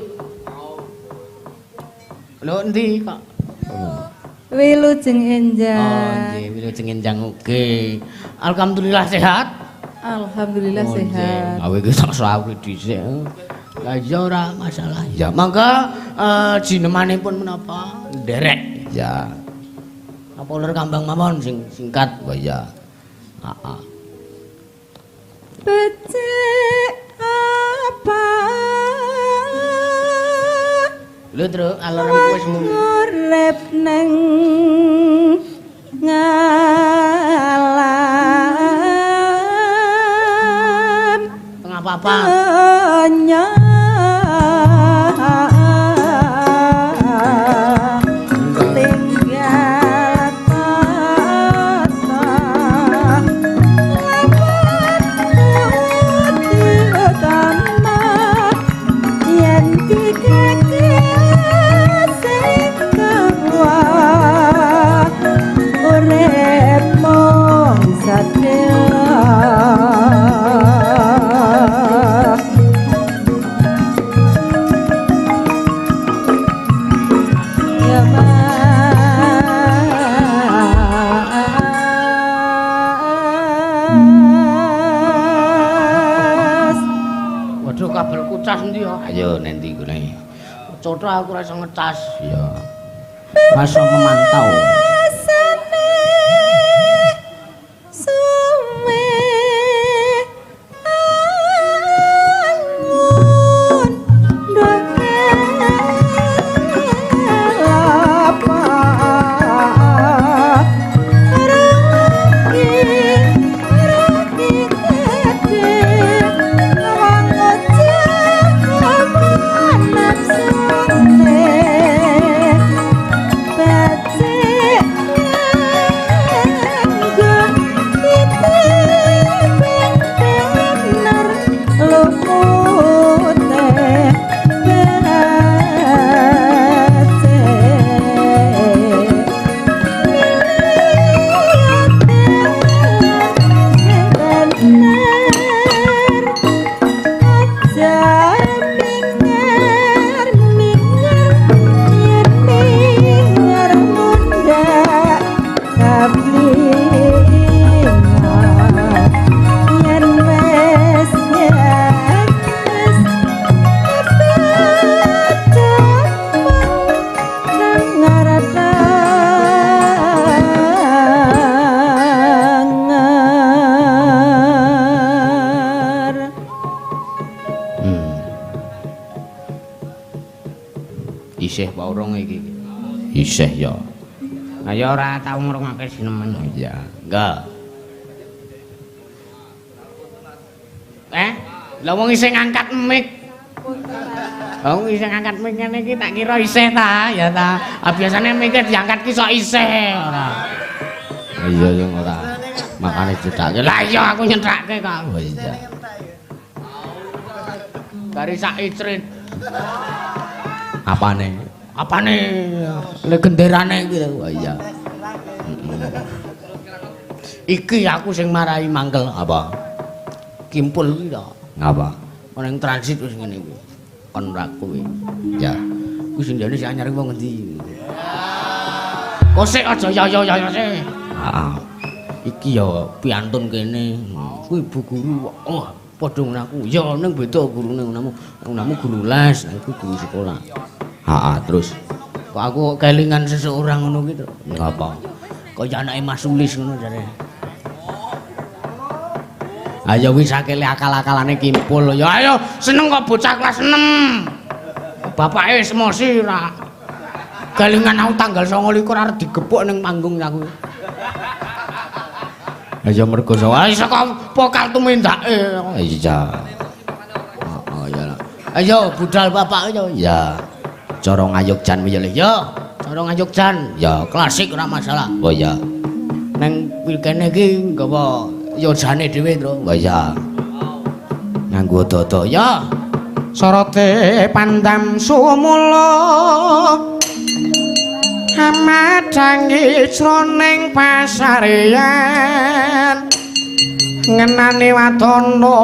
Lho endi kok? Wilujeng enjang. Oh, nggih, wilujeng enjang ugi. Alhamdulillah sehat. Alhamdulillah oh, sehat. Awe iki tak sawi dhisik. Lah iya ora masalah. Ya, mangga jinemanipun menapa? Nderek. Ya. Apa uler kambang mawon sing singkat? Wah iya. Heeh. Becik apa? Lho, Tru, alarmku wis muni. Urip nang ngalam. Tengah apa? Nya. Tinggal tata utama yen dikekes sing kawa urip mung sadela. Ya Mas. Waduh kabelku cas endi ya? Ayo nanti gone. Cotho aku ora iso ngecas. Iya. Ora iso memantau. Rasane suwe angun ndoke apa rugi rugi gede wong ojek nafsune becik Isih apa urung iki? Isih ya. Lah ya ora tau ngrungokke sinemen. Iya, enggak. Lah wong isih ngangkat mic. Wong isih ngangkat mic ngene iki tak kira isih ta, ya ta. Ah biasane mic diangkat ki sok isih ora. Iya ya ora. Makane cethake. Lah iya aku nyentrake kok. Oh iya. Gari sak icrit. Apane? Apane? Legenderane iki. Oh iya. Iki aku sing marai mangkel. Apa? Kimpul iki to. Ngapa? Ana transit wis ngene iki. Kon ra kowe. Ya. Kuwi sing jane sing anyar wong ngendi? Kok sik aja ya ya ya sik. Heeh. Iki ya piantun kene. Kuwi ibu guru. Oh, padha ngono aku. Ya ning beda gurune ngono. Ngono guru les, aku guru sekolah. Heeh, terus kok aku kelingan seseorang ngono ki to. Ngapa? Kaya anake Mas Sulis ngono jare. Ayo wis akeh akal-akalane kimpul. Ya ayo seneng kok bocah kelas 6. Bapake wis emosi ora. Kelingan aku tanggal 29 arep digepuk ning panggung aku. Ayo mergo ayo saka pokal tumindake. Iya. Heeh ya. Ayo budal bapak ayo. Ya. Cara ngayogjan piye le? Ya, cara ngayogjan. Ya, klasik ora masalah. Oh iya. Nang kene iki nggawa yojane dhewe, Tru. Oh iya. Nganggo dodo. Ya. Sorote pandam sumula amadhangi jroning pasareyan ngenani wadana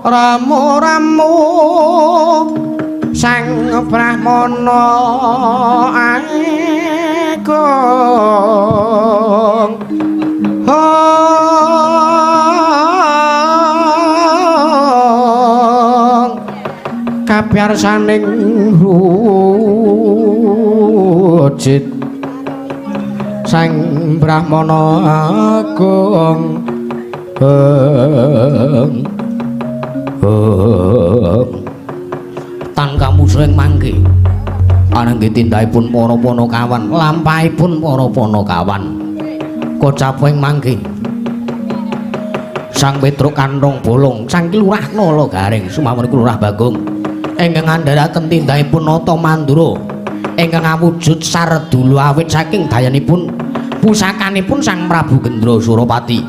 ramu-ramu sang brahmana agung. Kapiyarsaning wujud sang brahmana agung. Tan kamusa ing mangke anangge tindakipun para panakawan, lampahipun para panakawan kocap ing mangke Sang Petruk Kanthong Bolong, Sang Ki Lurah Nala Gareng, sumawon Lurah Bagong ingkang ngandharaken tindakipun Nata Mandura ingkang awujud sardula awit saking dayanipun pusakanipun Sang Prabu Gendra Surapati.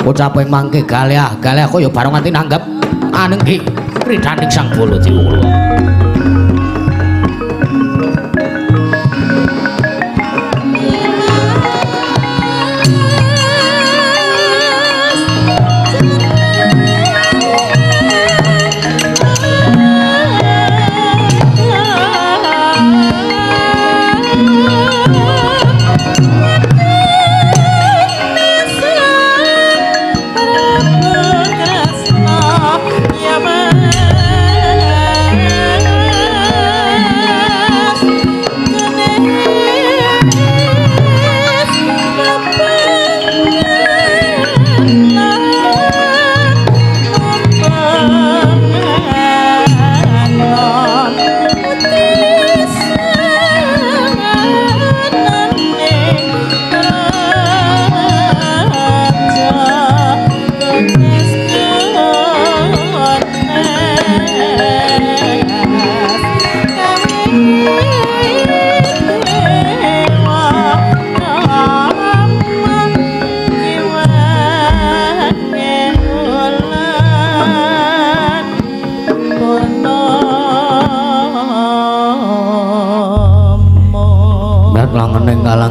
Kocap ing mangke galeah-galeah kaya bareng nganti nanggep anengge kridhaning Sang Baladewa.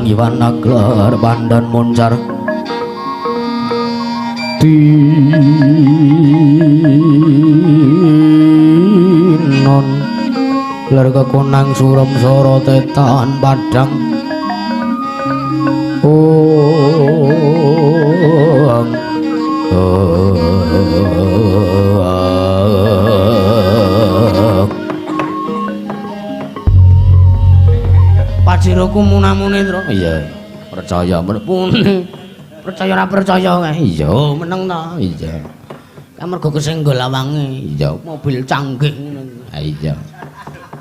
Iwan naglar pandan moncar tinon ler kekonang suram soro tetan padang ong Pajiroku munamune, Tru. Iya, percaya menepun. Percaya ora percaya kae. Iya, meneng ta. Iya. Ka mergo kesenggol lawange. Iya, mobil canggih ngono. Ha iya.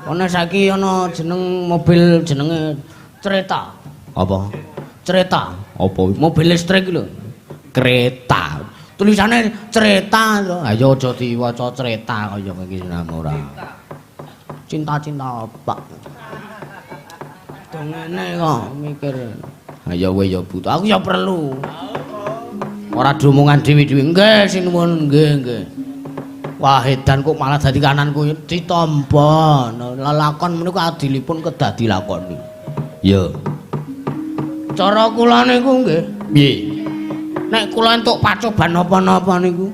Ana saiki ana jeneng mobil jenenge Creta. Apa? Creta. Apa? Mobil listrik lho. Kereta. Tulisane Creta lho. Ayo aja diwaca Creta kaya iki ora. Cinta-cinta apa? Do ngene kok mikir. Ayo kowe ya butuh. Aku ya perlu. Ora diomongan dhewe-dhewe. Nggih, sinuwun nggih, nggih. Wah, edan kok malah dadi kananku ditampa. Lelakon menika adilipun kedah dilakoni. Ya. Cara kula niku nggih. Piye? Nek kula entuk pacoban napa-napa niku,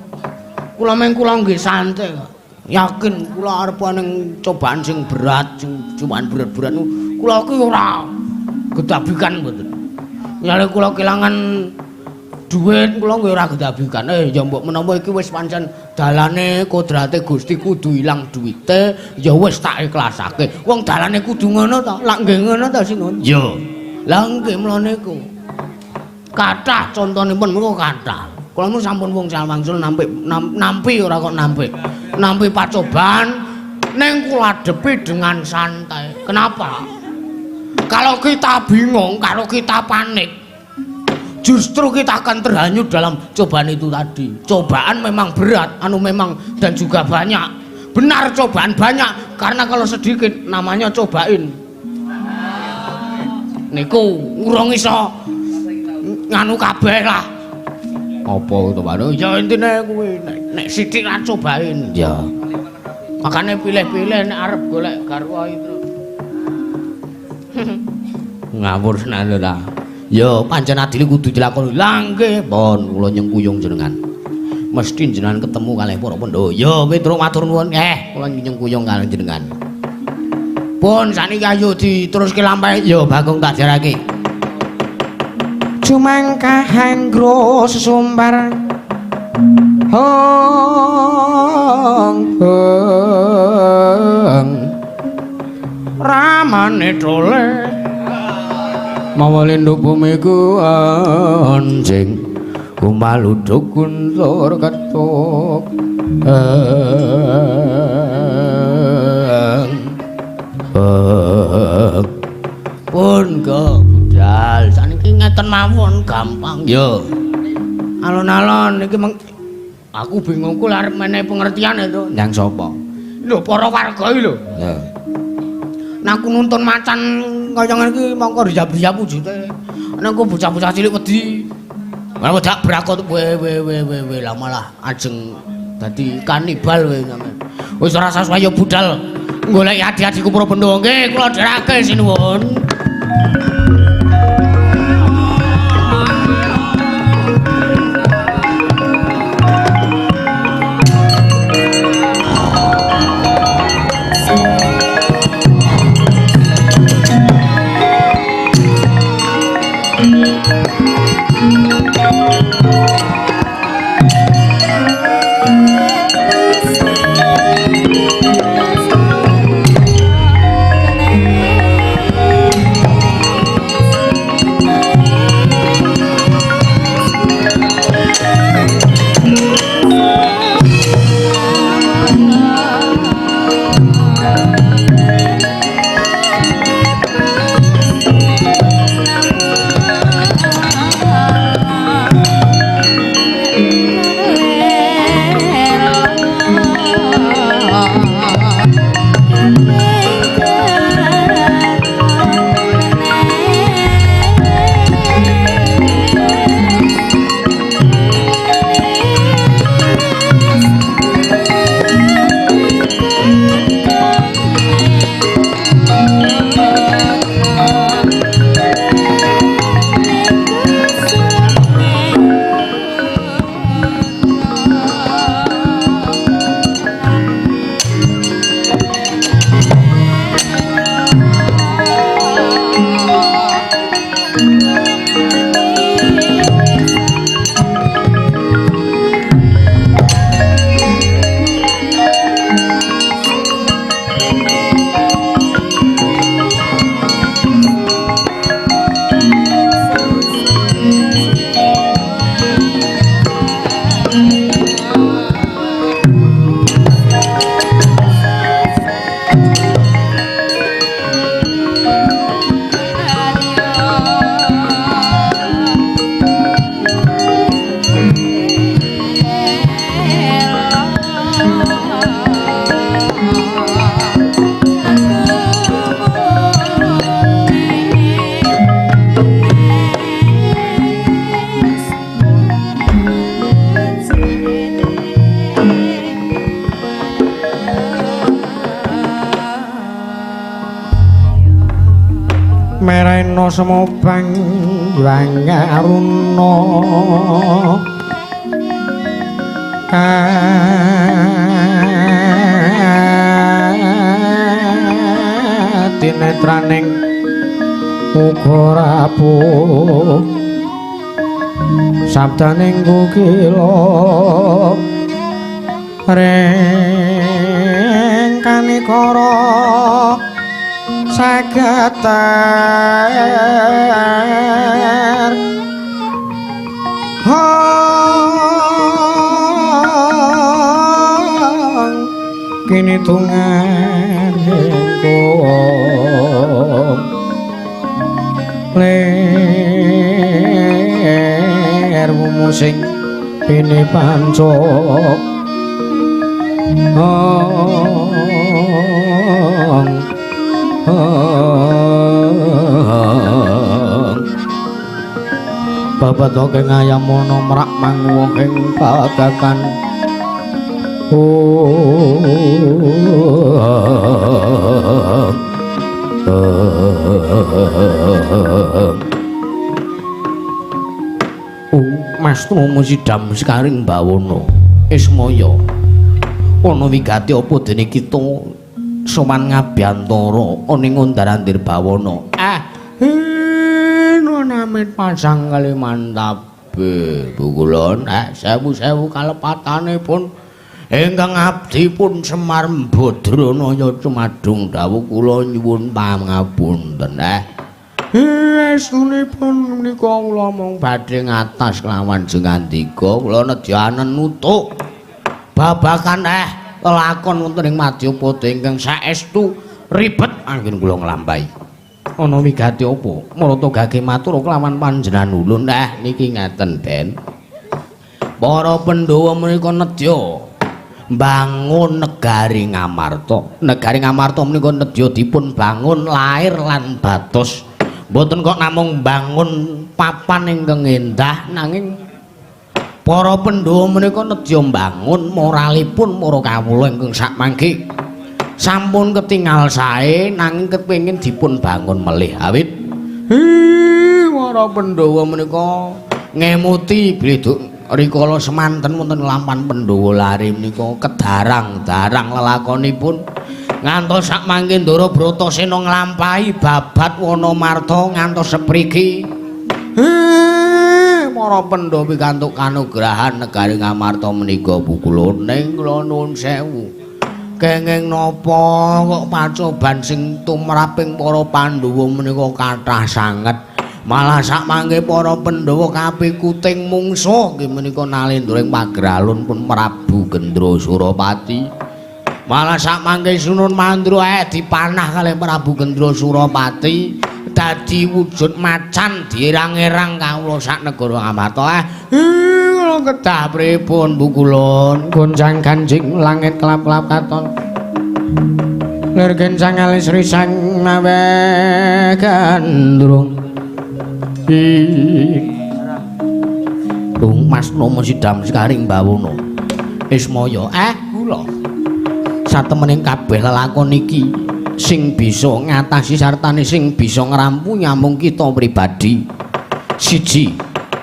kula meng kula nggih santai kok. Yakin kula arep ning cobaan sing berat, sing cobaan berat-berat niku kula ki ora gedabikan mboten. Misale kula kelangan duit kula nggih ora gedabikan. Ya mbok menawa iki wis pancen dalane kodrate Gusti kudu ilang duwite, ya wis tak ikhlasake. Wong dalane kudu ngono to. Lak nggih ngono to sinuwun. Ya. Lah nggih mula niku. Kathah contonipun menika kathah. Kula nu sampun wong wangsul nampi nampi ora kok nampi. Nampi pacoban ning kula adepi dengan santai. Kenapa? Kalau kita bingung, kalau kita panik, justru kita akan terhanyut dalam cobaan itu tadi. Cobaan memang berat, anu memang dan juga banyak. Benar cobaan banyak, karena kalau sedikit namanya cobain. Niku urung iso nganu kabeh lah. Apa to, Pak? Ya intine kuwi nek sithik lan cobain. Ya. Makane pilih-pilih nek arep golek garwa itu. Ngawur senan ta. Ya pancen adile kudu dilakoni. Lah nggih, pun kula nyengkuyung jenengan. Mesti jenengan ketemu kalih para Pandhawa. Ya Petruk matur nuwun. Kula nyengkuyung kalih jenengan. Pun saniki ayo diteruske lampahe. Ya Bagong tak jarake. Jumangkah anggro sesumbar hong hong ramane tole mawa linduk bumi ku anjing kumaluduk guntur ketuk pun go budal saniki ngeten mawon gampang ya alon-alon iki aku bingung ku arep menehi pengertian itu nyang sapa lho para warga iki lho ya nek aku nuntun macan kaya ngene iki mongko rijab-rijab wujute nek aku bocah-bocah cilik wedi malah wedak brakot we we we we we lah malah ajeng dadi kanibal kowe sampean wis ora sah ayo budal golek adi-adiku para Pandhawa nggih kula dherake sinuwun. Merena semobang yang aruna katinetraning uga rapuh sabdaning kukila ring kanikara sageter hong kini tungan ingkung lir wumusing pini pancuk hong Bapak ing ayamono mrak manguwung ing pagakan. Mas Tumu sidam sekaring bawono Ismaya ana wigati apa dene kita sowan ngabyantara ana ing undar-andir bawana. Namit pasang kali mantap bukulon sewu-sewu kalepatanipun ingkang abdi pun Semar Badranaya cumadung dawuh kula nyuwun pangapunten. Estunipun menika kula mung badhe ngatas kelawan jengandika kula nedyanen nutuk babagan lelakon wonten ing Madyapada ingkang saestu ribet anggen kula nglampahi. Ana wigati apa? Marata gage matur kelawan panjenengan ulun. Niki ngaten, Ben. Para Pandhawa menika nedya mbangun negari Ngamarta. Negari Ngamarta menika nedya dipun bangun lair lan batos. Mboten kok namung mbangun papan ingkang endah, nanging para Pandhawa menika nedya mbangun moralipun para kawula ingkang sakmangke sampun ketingal sae nanging kepengin dipun bangun melih awit. Para Pandhawa menika ngemuti bleduk rikala semanten wonten lampan Pandhawa lari menika kedarang-darang lelakonipun ngantos sakmangke Ndara Bratasena nglampahi babat Wanamarta ngantos sepriki. Para Pandhawa pikantuk kanugrahan negari Ngamarta menika bukulone kula nuwun sewu. Kenging napa kok pacoban sing tumraping para Pandhawa menika kathah sanget. Malah sakmangke para Pandhawa kapikuting mungsuh nggih menika nalendra ing pageralun pun Prabu Gendra Surapati. Malah sakmangke Sunan Mandra dipanah kalih Prabu Gendra Surapati dadi wujud macan dierang-erang kawula sak negara Ngamarta. Kula kedah pripun Bu kulon? Goncang ganjing langit kelap-kelap katon. Lir gencang alis risang mawe gandrung. Tung Mas Nomo sidam sekaring bawono. Ismaya, kula. Satemene kabeh lelakon iki sing bisa ngatasi sartane sing bisa ngrampungi amung kita pribadi. Siji,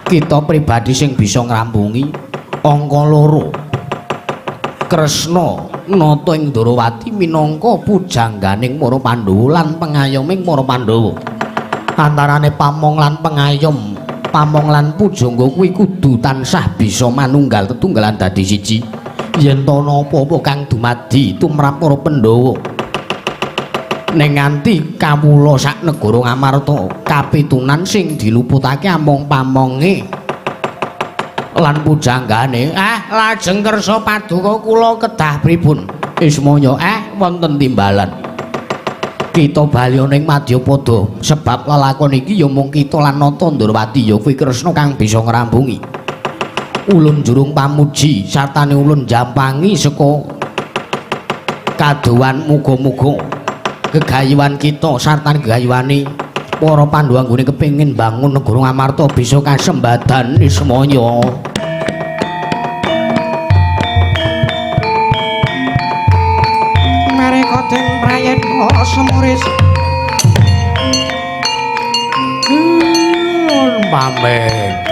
kita pribadi sing bisa ngrampungi. Angka loro, Kresna nata ing Ndorowati minangka pujangganing para Pandhawa lan pengayoming para Pandhawa. Antarane pamong lan pengayom, pamong lan pujangga kuwi kudu tansah bisa manunggal tetunggalan dadi siji. Yen ta ana apa-apa kang dumadi tumrap para Pandhawa ning nganti kawula sak negara Ngamarta kapitunan sing diluputake amung pamonge lan pujanggane. Lajeng kersa paduka kula kedah pripun? Ismaya, wonten timbalan. Kita bali ning Madyapada sebab lelakon iki ya mung kita lan Nata Ndorowati ya kuwi Kresna kang bisa ngrampungi. Ulun jurung pamuji sartane ulun jampangi saka kadowan muga-muga gegayuhan kita sartane gegayuhane para Pandhawa anggone kepengin bangun negara Ngamarta bisa kasembadan ismaya. Mereka den prayitna semuris. Pamit.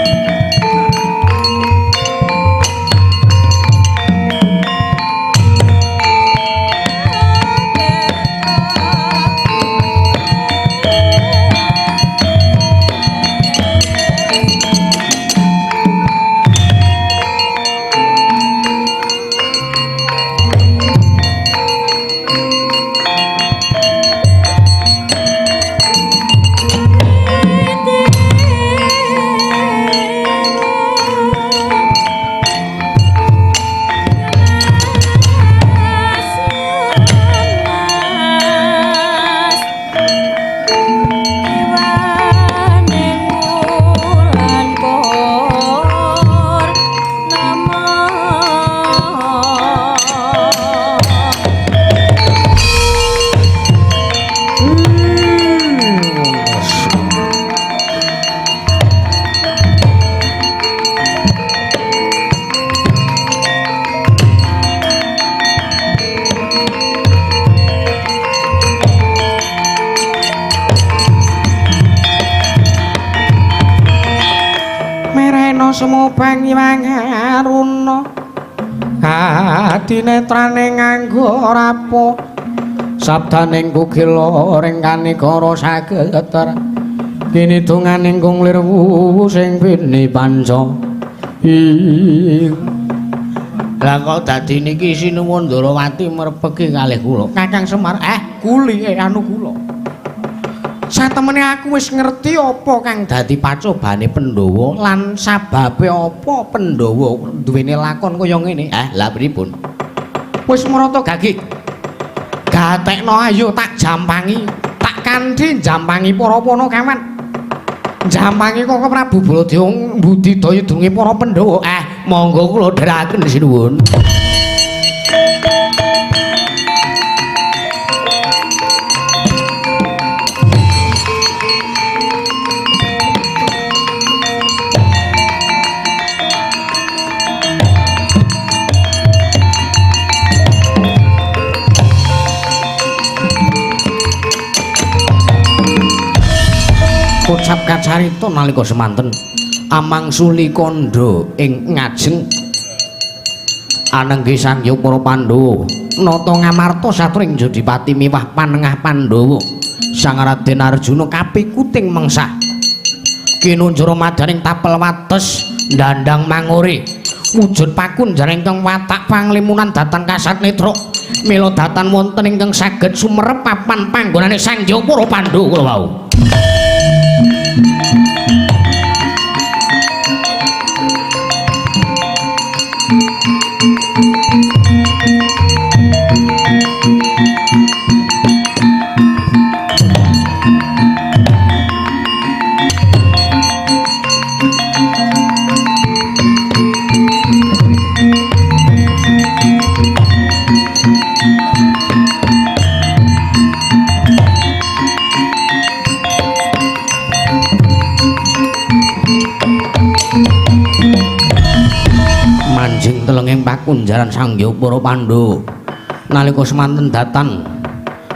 Sumubang Hyang Aruna kadinetrane nganggo rapo sabdaning kukila ring kanigara sageter kinidunganing kung lirwu sing bini panca. Lah kok dadi niki Sinuwun Ndarawati merpeki kalih kula. Kakang Semar, kuli anu kula. Satemene aku wis ngerti apa kang dadi pacobane Pandhawa lan sababe apa Pandhawa duwene lakon kaya ngene. Lah pripun? Wis mrata gagih. Gatekno ayo tak jampangi, tak kanthi jampangi para Panakawan. Jampangi Koko Prabu Baladewa mbudidaya dunge para Pandhawa. Monggo kula dherekaken sinuwun. Kocap kacarita nalika semanten amangsuli kandha ing ngajeng anenggi Sang Hyang para Pandhawa nata Ngamarta satring Jodipati miwah panengah Pandhawa Sang Raden Arjuna kapikuting mengsah kinunjara madaning tapel wates ndandang mangure wujud pakunjaran ingkang watak panglimunan datan kasat netra mila datan wonten ingkang saged sumerep papan panggonane Sang Hyang para Pandhawa wau. Telenging pakunjaran Sang Hyang para Pandhawa nalika semanten datan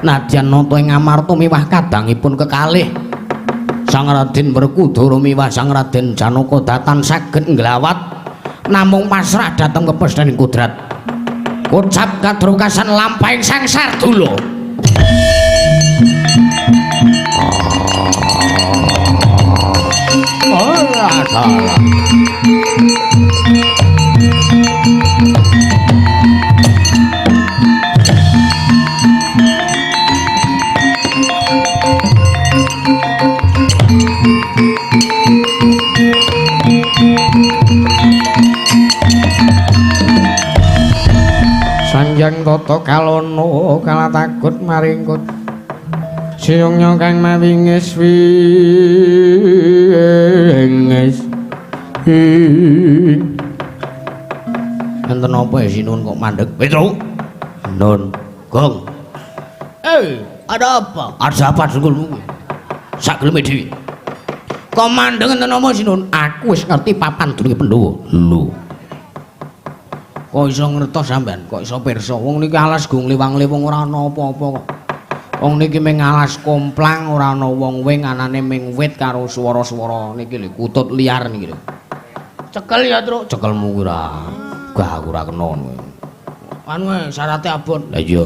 nadyan nata ing Ngamarta miwah kadangipun kekalih Sang Raden Werkudara miwah Sang Raden Janaka datan saged nglawat namung pasrah dhateng kepesthening kudrat. Kocap kadrokasan lampahing Sang Sardula. Ora salah. Sanjang tata kalana kala takut maringkut siyungnya kang mawingis wingis. Enten apa ya sinuwun kok mandeg? Petro. Nun. Gong. Ada apa? Ada apa dengkulmu kuwi? Sak geleme dhewe. Kok mandeg enten apa sinuwun? Aku wis ngerti papan dununge Pandhawa. Lho. Kok iso ngertos sampean? Kok iso pirsa? Wong niki alas gung liwang-liwung ora ana apa-apa kok. Wong niki ming alas komplang ora ana wong wing anane ming wit karo swara-swara niki lho kutut liar niki lho. Cekel ya, Truk. Cekelmu kuwi ora. Gah aku ora kena ngono. Anu syarate abot. Lah iya.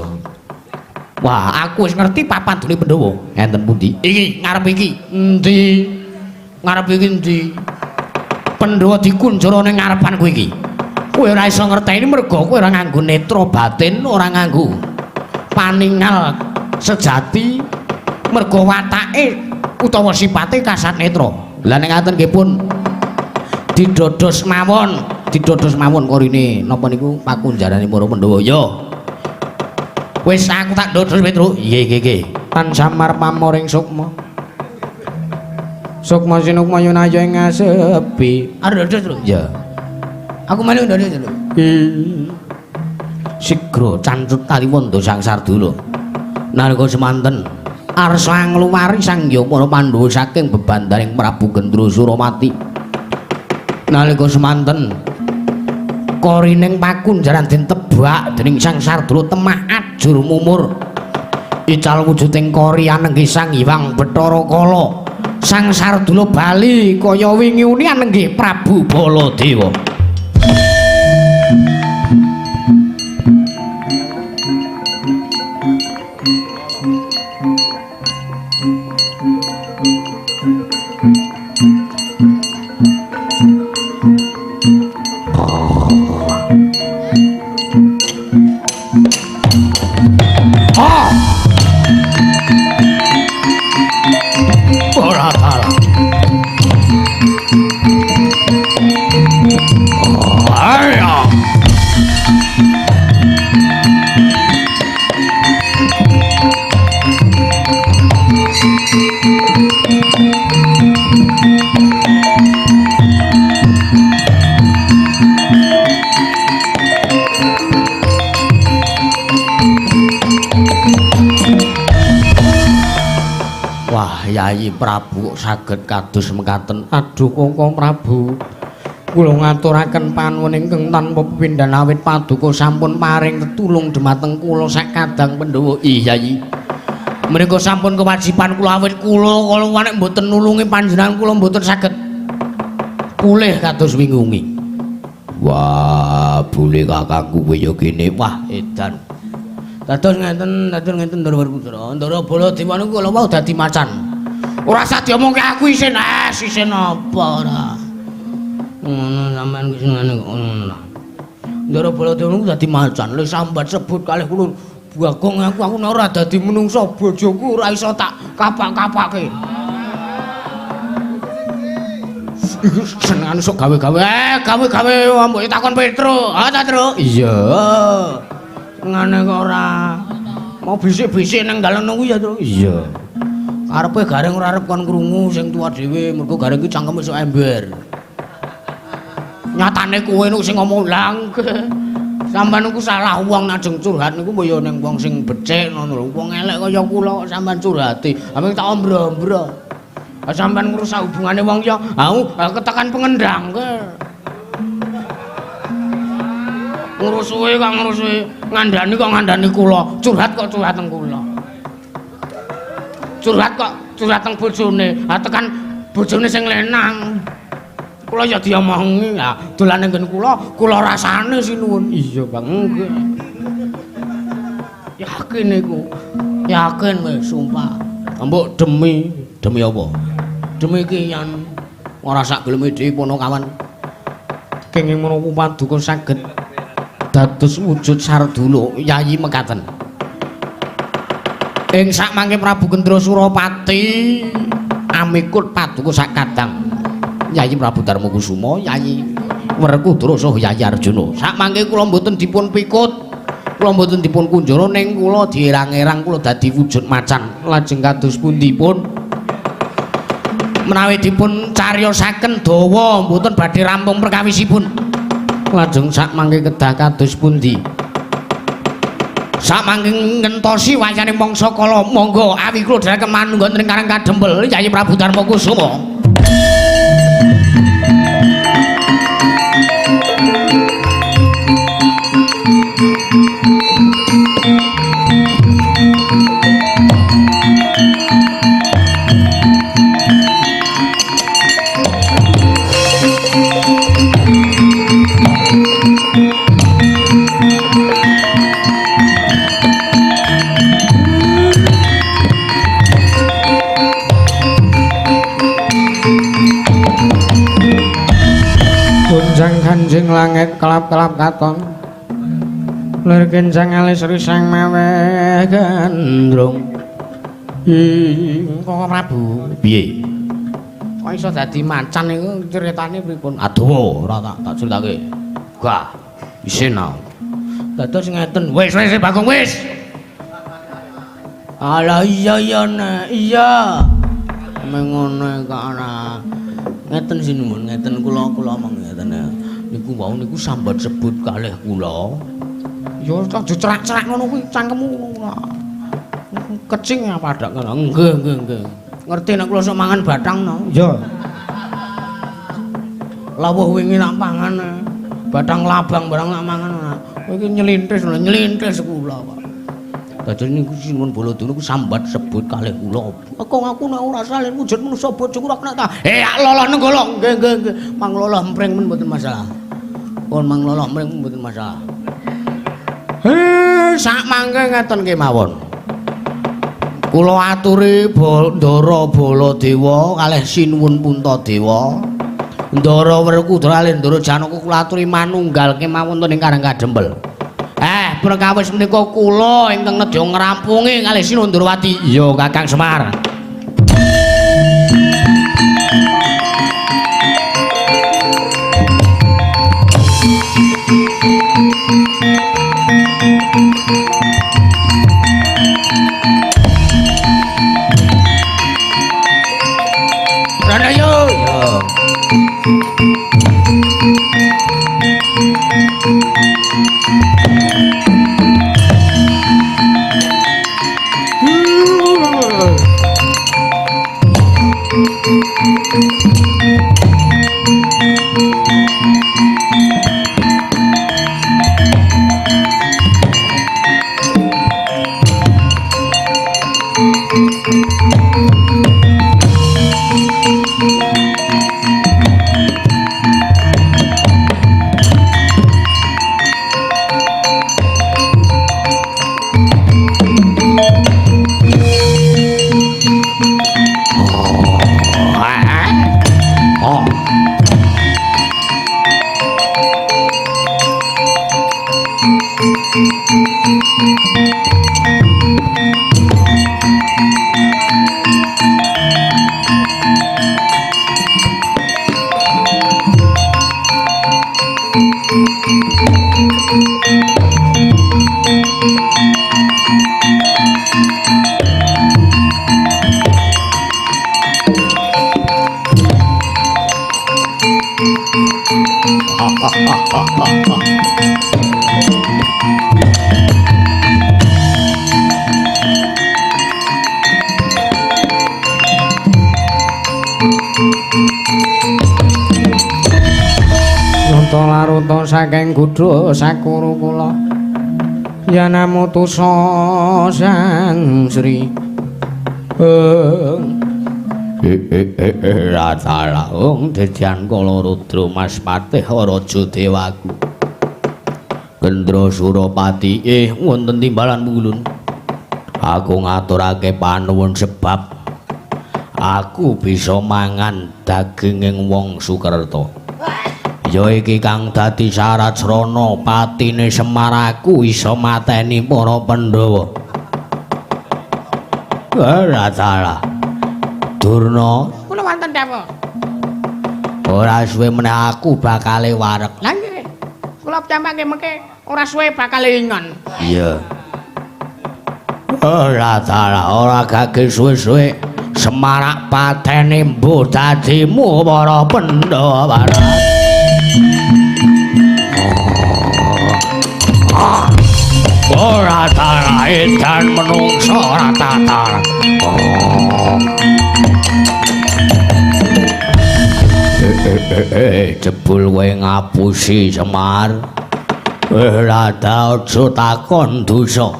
Wah, aku wis ngerti papan dune Pandhawa. Enten pundi? Iki ngarep iki. Endi? Ngarep iki endi? Pandhawa dikunjara ning ngarepanku iki. Kowe ora iso ngerteni mergo kowe ora nganggo netra batin, ora nganggo paningal sejati mergo watake utawa sipate kasat netra. Lah nek ngaten nggih pun didodos mawon, didodos mawon korine napa niku pakunjarane para Pandhawa. Ya. Wis aku tak dodos Petro. Nggih nggih nggih. Tan samar pamoring sukma. Sukma sinukma yunaya ing ngasepi. Arep dodos, Tru. Iya. Aku melu ndodos, Tru. Sigra cancut taliwonda Sang Sardula. Nalika semanten arsa ngluwari Sang Hyang para Pandhawa saking bebandaning Prabu Gendra Suramati. Nalika semanten korining pakunjaran den tebak dening Sang Sardula temah ajur mumur. Ical wujuding kori anenggih Sang Hyang Bathara Kala. Sang Sardula bali kaya wingi uni anenggih Prabu Baladewa. Ora salah. Ayo. Wah, Yayi Prabu kok saged kados mekaten. Aduh Koko Prabu, kula ngaturaken panuwun ingkang tanpa pepindhan awit paduka sampun paring tetulung dhumateng kula sak kadang Pandhawa. Ih, Yayi. Menika sampun kewajiban kula awit kula kala nek mboten nulungi panjenengan kula mboten saged pulih kados wingi-wingi. Wah, boleh kakangku kowe ya kene. Wah, edan. Dados ngenten, dados ngenten Ndara Werkudara. Ndara Baladewa niku kala wau dadi macan. Ora usah diomongke aku isin, isin apa ora. Ngono sampean ku senengane kok ngono. Ndara Baladewa niku dadi macan, le sambat sebut kalih kula Bagong aku ora dadi menungsa, bojoku ora iso tak kapak-kapake. Iku senengane sok gawe-gawe. Gawe-gawe mbok takon Petro. Ha ta, Tru? Iya. Ngene kok ora mau bisik-bisik nang dalan kuwi ya, Tru. Iya. Karepe gareng ora arep kon krungu sing tuwa dhewe, mergo gareng ki cangkeme sok ember. Nyatane kowe niku sing ngomong langke. Sampeyan niku salah wong najeng curhat niku mbok ya ning wong sing becik ngono lho. Wong elek kaya kula kok sampeyan curhati. Aming tak ombro-ombro. Sampeyan ngrusak hubungane wong liya, aku ketekan pengendang ke. Ngrusuhi kok ngrusuhi, ngandani kok ngandani kula, curhat kok curhat teng kula. Curhat kok curhat teng bojone, ha tekan bojone sing lenang. Kula ya diomongi, ha dolane nggen kula, kula rasane sinuwun. Iya, Bang. Nggih. Yakin niku. Yakin wis sumpah. Mbok demi, demi apa? Demi kiyan. Ora sak geleme dhewe ponokawan. Kenging menapa paduka saged dados wujud Sardula Yayi mekaten. Ing sakmangke Prabu Gendra Surapati amikut paduka sak kadang Yayi Prabu Darmakusuma, Yayi Werkudara saha Yayi Arjuna. Sakmangke kula mboten dipun pikut, kula mboten dipun kunjara ning kula dierang-erang kula dadi wujud macan. Lajeng kados pundi pun? Menawi dipun cariyosaken dawa mboten badhe rampung perkawisipun. Lajeng sak mangke kedah kados pundi? Sak mangke ngentosi wayane mangsa kala, monggo awi kula dherekaken manunggal ing Karang Kadempel Yayi Prabu Darma Kusuma. Gonjang ganjing langit kelap-kelap katon, lir kencang alis risang meweh gandrung. Ing Koko Prabu, Piye? Kok iso dadi macan iku critane pripun? Aduh, ora tak critake. Gah, isin aku. Dados ngeten. Wis wis Bagong wis. Alah iya iya nek, iya. Mengono kok ora. Ngeten sinuwun, ngeten kula kula omong ngeten. Niku wau niku sambat sebut kalih kula. Ya aja cerak-cerak ngono kuwi cangkemmu ngono. Kecing apa dak ngono. Nggih nggih nggih. Ngerti nek kula sok mangan bathang no? Iya. Lawuh wingi nak pangan bathang labang barang nak mangan. Kowe iki nyelintis lho, nyelintis kula kok. Dados niku sinuwun Baladuna niku sambat sebut kalih kula. Kok aku nek ora salin wujud manusa bojoku ora kena ta. Loloh nenggala. Nggih nggih nggih. Mang loloh mring men mboten masalah. Pun mang loloh mring mboten masalah. Sak mangke ngeten kemawon. Kula aturi Ndara Baladewa kalih Sinuwun Puntadewa. Ndara Werkudara kalih Ndara Janaka kula aturi manunggal kemawon wonten ing Karang Kadempel. Perkawis menika kula ingkang nedya ngrampungi kalih Sinuwun Ndrawati. Iya, Kakang Semar. Rana yo. Nata laruta saking gudha sakuru kula yanamutusa Sang Sri Ratala ung dedyan kala rudra Mas Patih Raja Dewaku Kendra Surapati wonten timbalan pulun. Aku ngaturake panuwun sebab aku bisa mangan daginging wong Sukerta. Ya iki kang dadi syarat srana patine Semar aku iso mateni para Pandhawa. Ora salah. Durna, kula wonten dawuh. Ora suwe meneh aku bakale wareg. Lah nggih. Kula piyambake mengke ora suwe bakale ingon. Iya. Ora salah, ora gage suwe-suwe Semarak pateni mbuh dadimu para Pandhawa. Ora dalah edan menungso ora tataran. Jebul kowe ngapusi Semar. Rada aja takon dosa.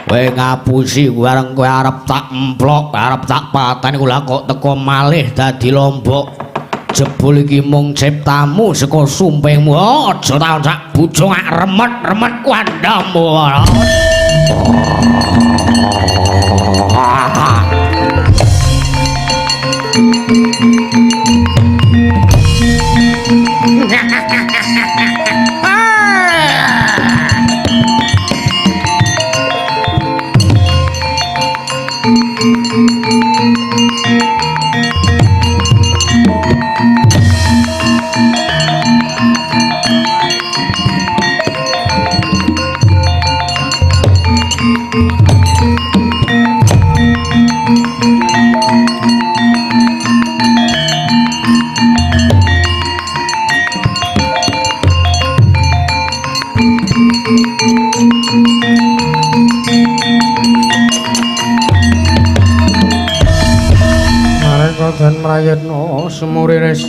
Kowe ngapusi bareng kowe arep tak emplok, arep tak pateni kula kok teko malih dadi lombok. Jebul iki mung ciptamu saka sumpingmu. Aja taun sak bujung remet-remet kuandamu. Dan mrayitna semuriris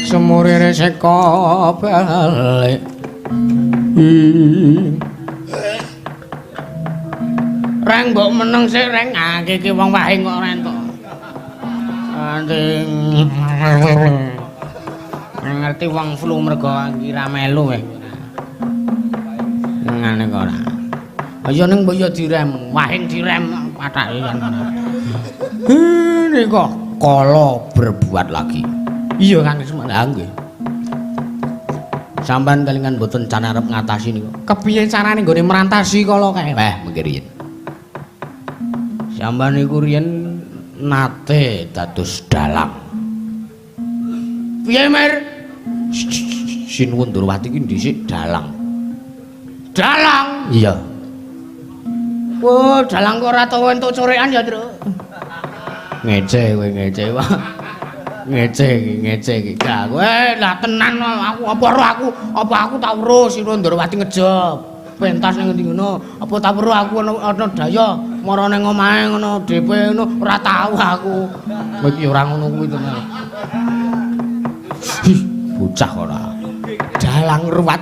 semuriris eka balik. Reng mbok meneng sik reng, iki wong wahing kok ora entuk. Ngerti wong flu mergo iki ra melu weh. Ngene kok ora. Ayo ning mbok yo direm, wahing direm pathake kan. Ini kok kala berbuat lagi. Iya Kang Semar. Lah nggih. Sampeyan kelingan mboten can arep ngatasi niku. Kepiye carane nggone merantasi kala kae? Weh, mengki riyin. Sampeyan niku riyen nate dados dalang. Piye, Mir? Sinuwun Ndorowati iki dhisik dalang. Dalang? Iya. Wah, dalang kok ora tau entuk corekan ya, Truk. Ngece kowe ngece wae. Ngece iki, ngece iki. Lah kowe lah tenan aku apa ro aku, apa aku tau ro Sinuwun Ndorowati ngejob. Pentas ning ngendi ngono, apa tau ro aku ana daya mara ning omahe ngono DP ngono ora tau aku. Kowe iki ora ngono kuwi tenan. Hih, bocah ora. Dalang ruwat.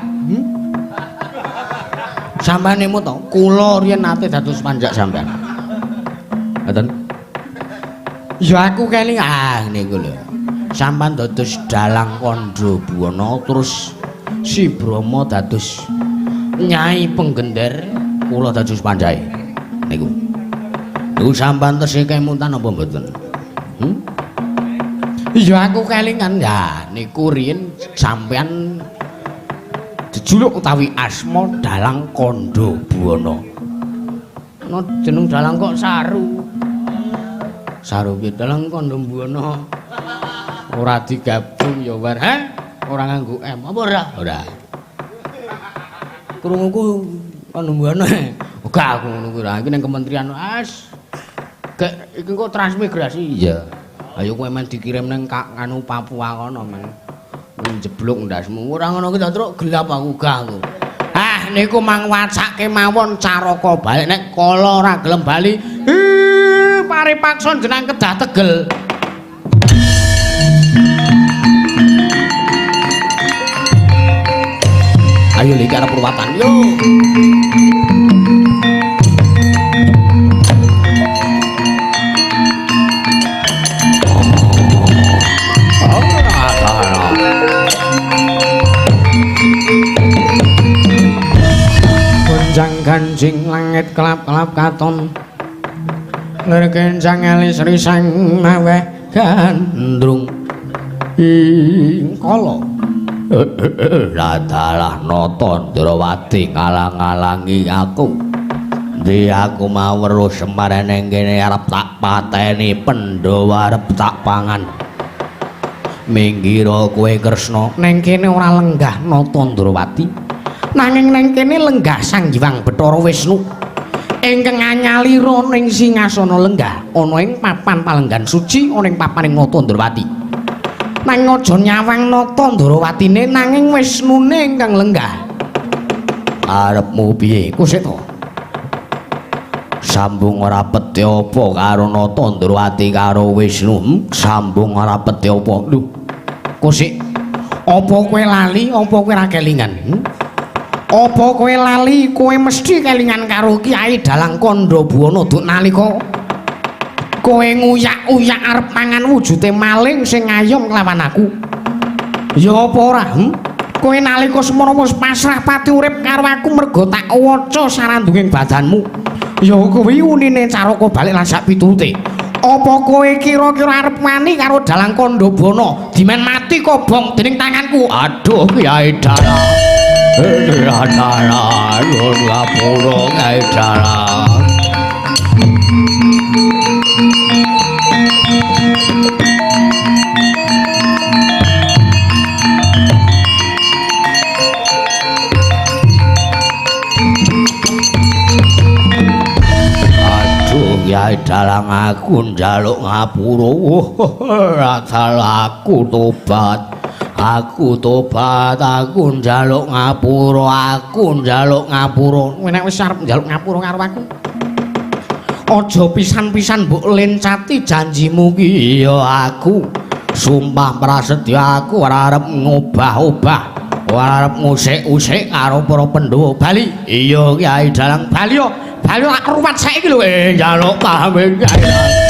Sampeyan nemu to, kula riyen nate dados panjak sampeyan. Ngoten. Ya aku keling ah niku lho. Sampeyan dados dalang kandha buwana terus si Brahma dados nyai penggender, kula dados panjae. Niku. Niku sampeyan tesih kemutan apa mboten? Ya aku kelingan. Ya niku riyen sampeyan jejuluk utawi asma dalang kandha buwana. No jeneng dalang kok saru. Saru ki dalang kandha buwana. Ora digabung ya war, ha? Ora nganggo M apa ora? Ora. Krunguku kandha buwana. Ora aku ngono kuwi ora. Iki ning kementerian as. Gek iki kok transmigrasi. Iya. Ayo kowe men dikirim ning anu Papua kono men. Jeblok ndasmu. Ora ngono ki ta, Truk, gelap aku gah aku. Ah niku mang wacake mawon caraka balik nek kala ora gelem bali. Paripaksa jenengan kedah tegel. Ayo lek arep ruwatan yo. Gonjang ganjing langit kelap-kelap katon. Lir kencang alis risang maweh gandrung. Ing kala Ladalah nata Ndrawati ngalang-alangi aku. Ndi aku mau weruh Semar ning kene arep tak pateni Pandhawa arep tak pangan. Minggiro kowe Kresna, ning kene ora lenggah nata Ndrawati. Nanging ning kene lenggah Sang Hyang Bathara Wisnu. Ingkang anyalira ning singasana lenggah ana ing papan palenggan suci ana ing papaning Nata Ndrawati. Nanging aja nyawang Nata Ndrawatine nanging Wisnune ingkang lenggah. Arepmu piye? Kusik to. Sambung ora peti apa karo Nata Ndrawati karo Wisnu? Sambung ora peti apa? Lho. Kusik. Apa kowe lali? Apa kowe ora kelingan? Apa kowe lali? Kowe mesti kelingan karo Kyai Dalang Kandha Buwana duk nalika kowe nguyak-uyak arep mangan wujude maling sing ngayom kelawan aku. Ya apa ora? Kowe nalika semono wis pasrah pati urip karo aku mergo tak waca sarandunging badanmu. Ya kuwi unine caraka balik lan sak piturute. Apa kowe kira-kira arep wani karo Dalang Kandha Buwana dimen mati kobong dening tanganku? Aduh Kyai Dalang. Dalang, nyuwun ngapura Kyai Dalang. Kyai Dalang aku njaluk ngapura. Aku tobat. Aku tobat, aku njaluk ngapura, aku njaluk ngapura. Kowe nek wis arep njaluk ngapura karo aku, aja pisan-pisan mbok lencati janjimu ki. Iya aku sumpah prasetya aku ora arep ngobah-obah, ora arep ngusik-usik karo para Pandhawa. Bali. Iya Kyai Dalang, bali yo. Bali tak ruwat saiki lho. Njaluk pamit Kyai Dalang.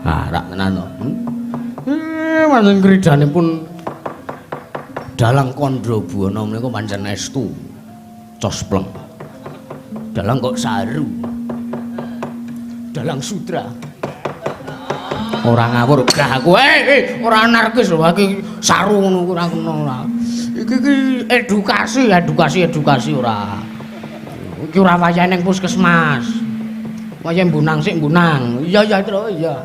Ah, rak tenan to. Pancen kridanipun Dalang Kandha Buwana menika pancen estu cospleng. Dalang kok saru. Dalang sutra. Ora ngawur gah aku. Ora anarkis lho iki saru ngono ora kena ora. Iki iki edukasi, edukasi, edukasi ora. Iki ora wayahe ning puskesmas. Wayahe mbunang sik mbunang. Iya iya Tru, iya.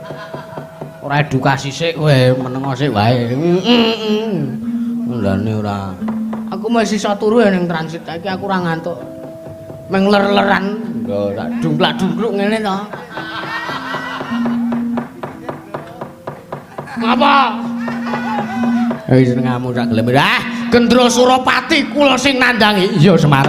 Ora edukasi sik kowe menengo sik wae. Ndane ora. Aku masih iso turu ning transit iki aku ora ngantuk. Meng ler-leran. Lho, tak dungklak-dungkluk ngene to. Ngapa? Senengamu sak gelem. Ah, Gendra Surapati kula sing nandangi. Iya, Semar.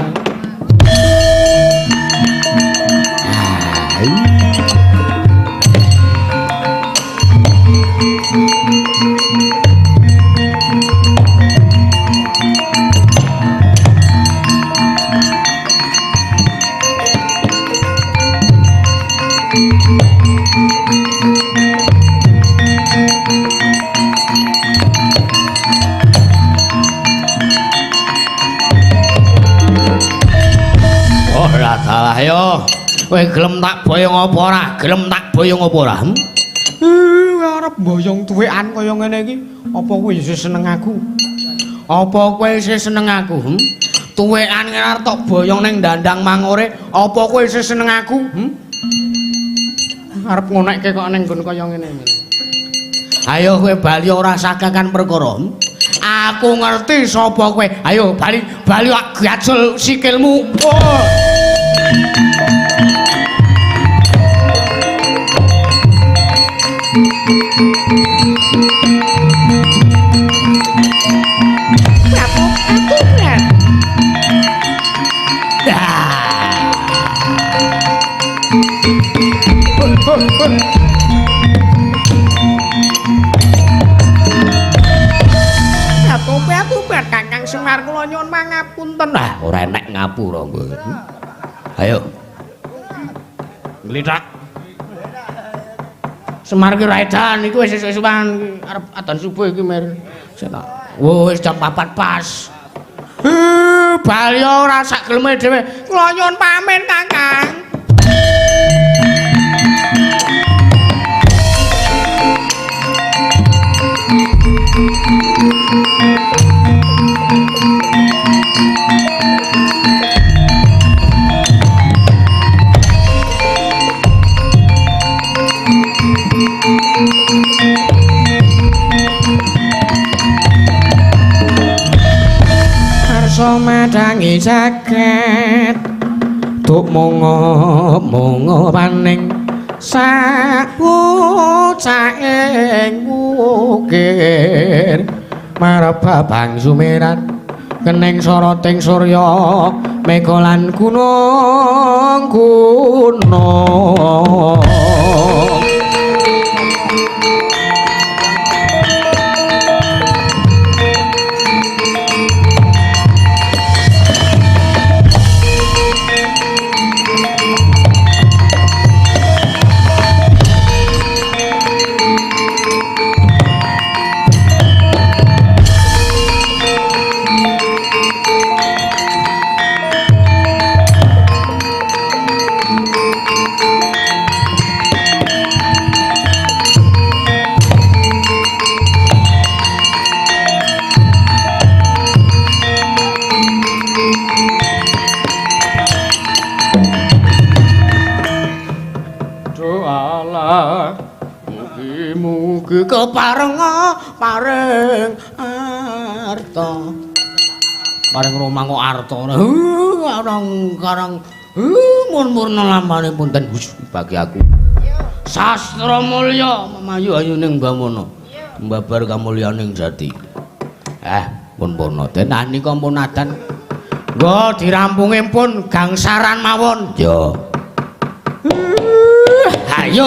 Ora salah yo. Kowe gelem tak boyong apa ora? Gelem tak boyong apa ora? Arep boyong tuwekan kaya ngene iki. Apa kowe isih seneng aku? Apa kowe isih seneng aku? Tuwekan ngene arep tok boyong ning dandang mangore, apa kowe isih seneng aku? Arep ngonekke kok ning nggon kaya ngene. Ayo kowe bali ora sakakan perkara. Aku ngerti sapa kowe. Ayo bali, bali gajul sikilmu. Oh. Kakang Semar kula nyuwun pangapunten. Ah, ora enek ngapura kowe. Ayo. Glithak. Semar ki ra edan iku wis esuk-esukan arep adzan subuh iki mer. Wis jam 4 pas. Bali ora sak geleme dhewe. Kula nyuwun pamit, Kakang. Madangi jagat tuk mungo mungo paning sapucaing ukir marebabang sumirat kening soroting surya mega lan gunung gunung. Mugi-mugi keparenga paring arta. Paring rumah kok arta. Karang karang mun-murna lamane punten bagi aku. Sastra mulya memayu ayuning bamono. Mbabar kamulyaning jati. Pun purna den nika pun adan. Nggo dirampungi pun gangsaran mawon. Yo. Ayo.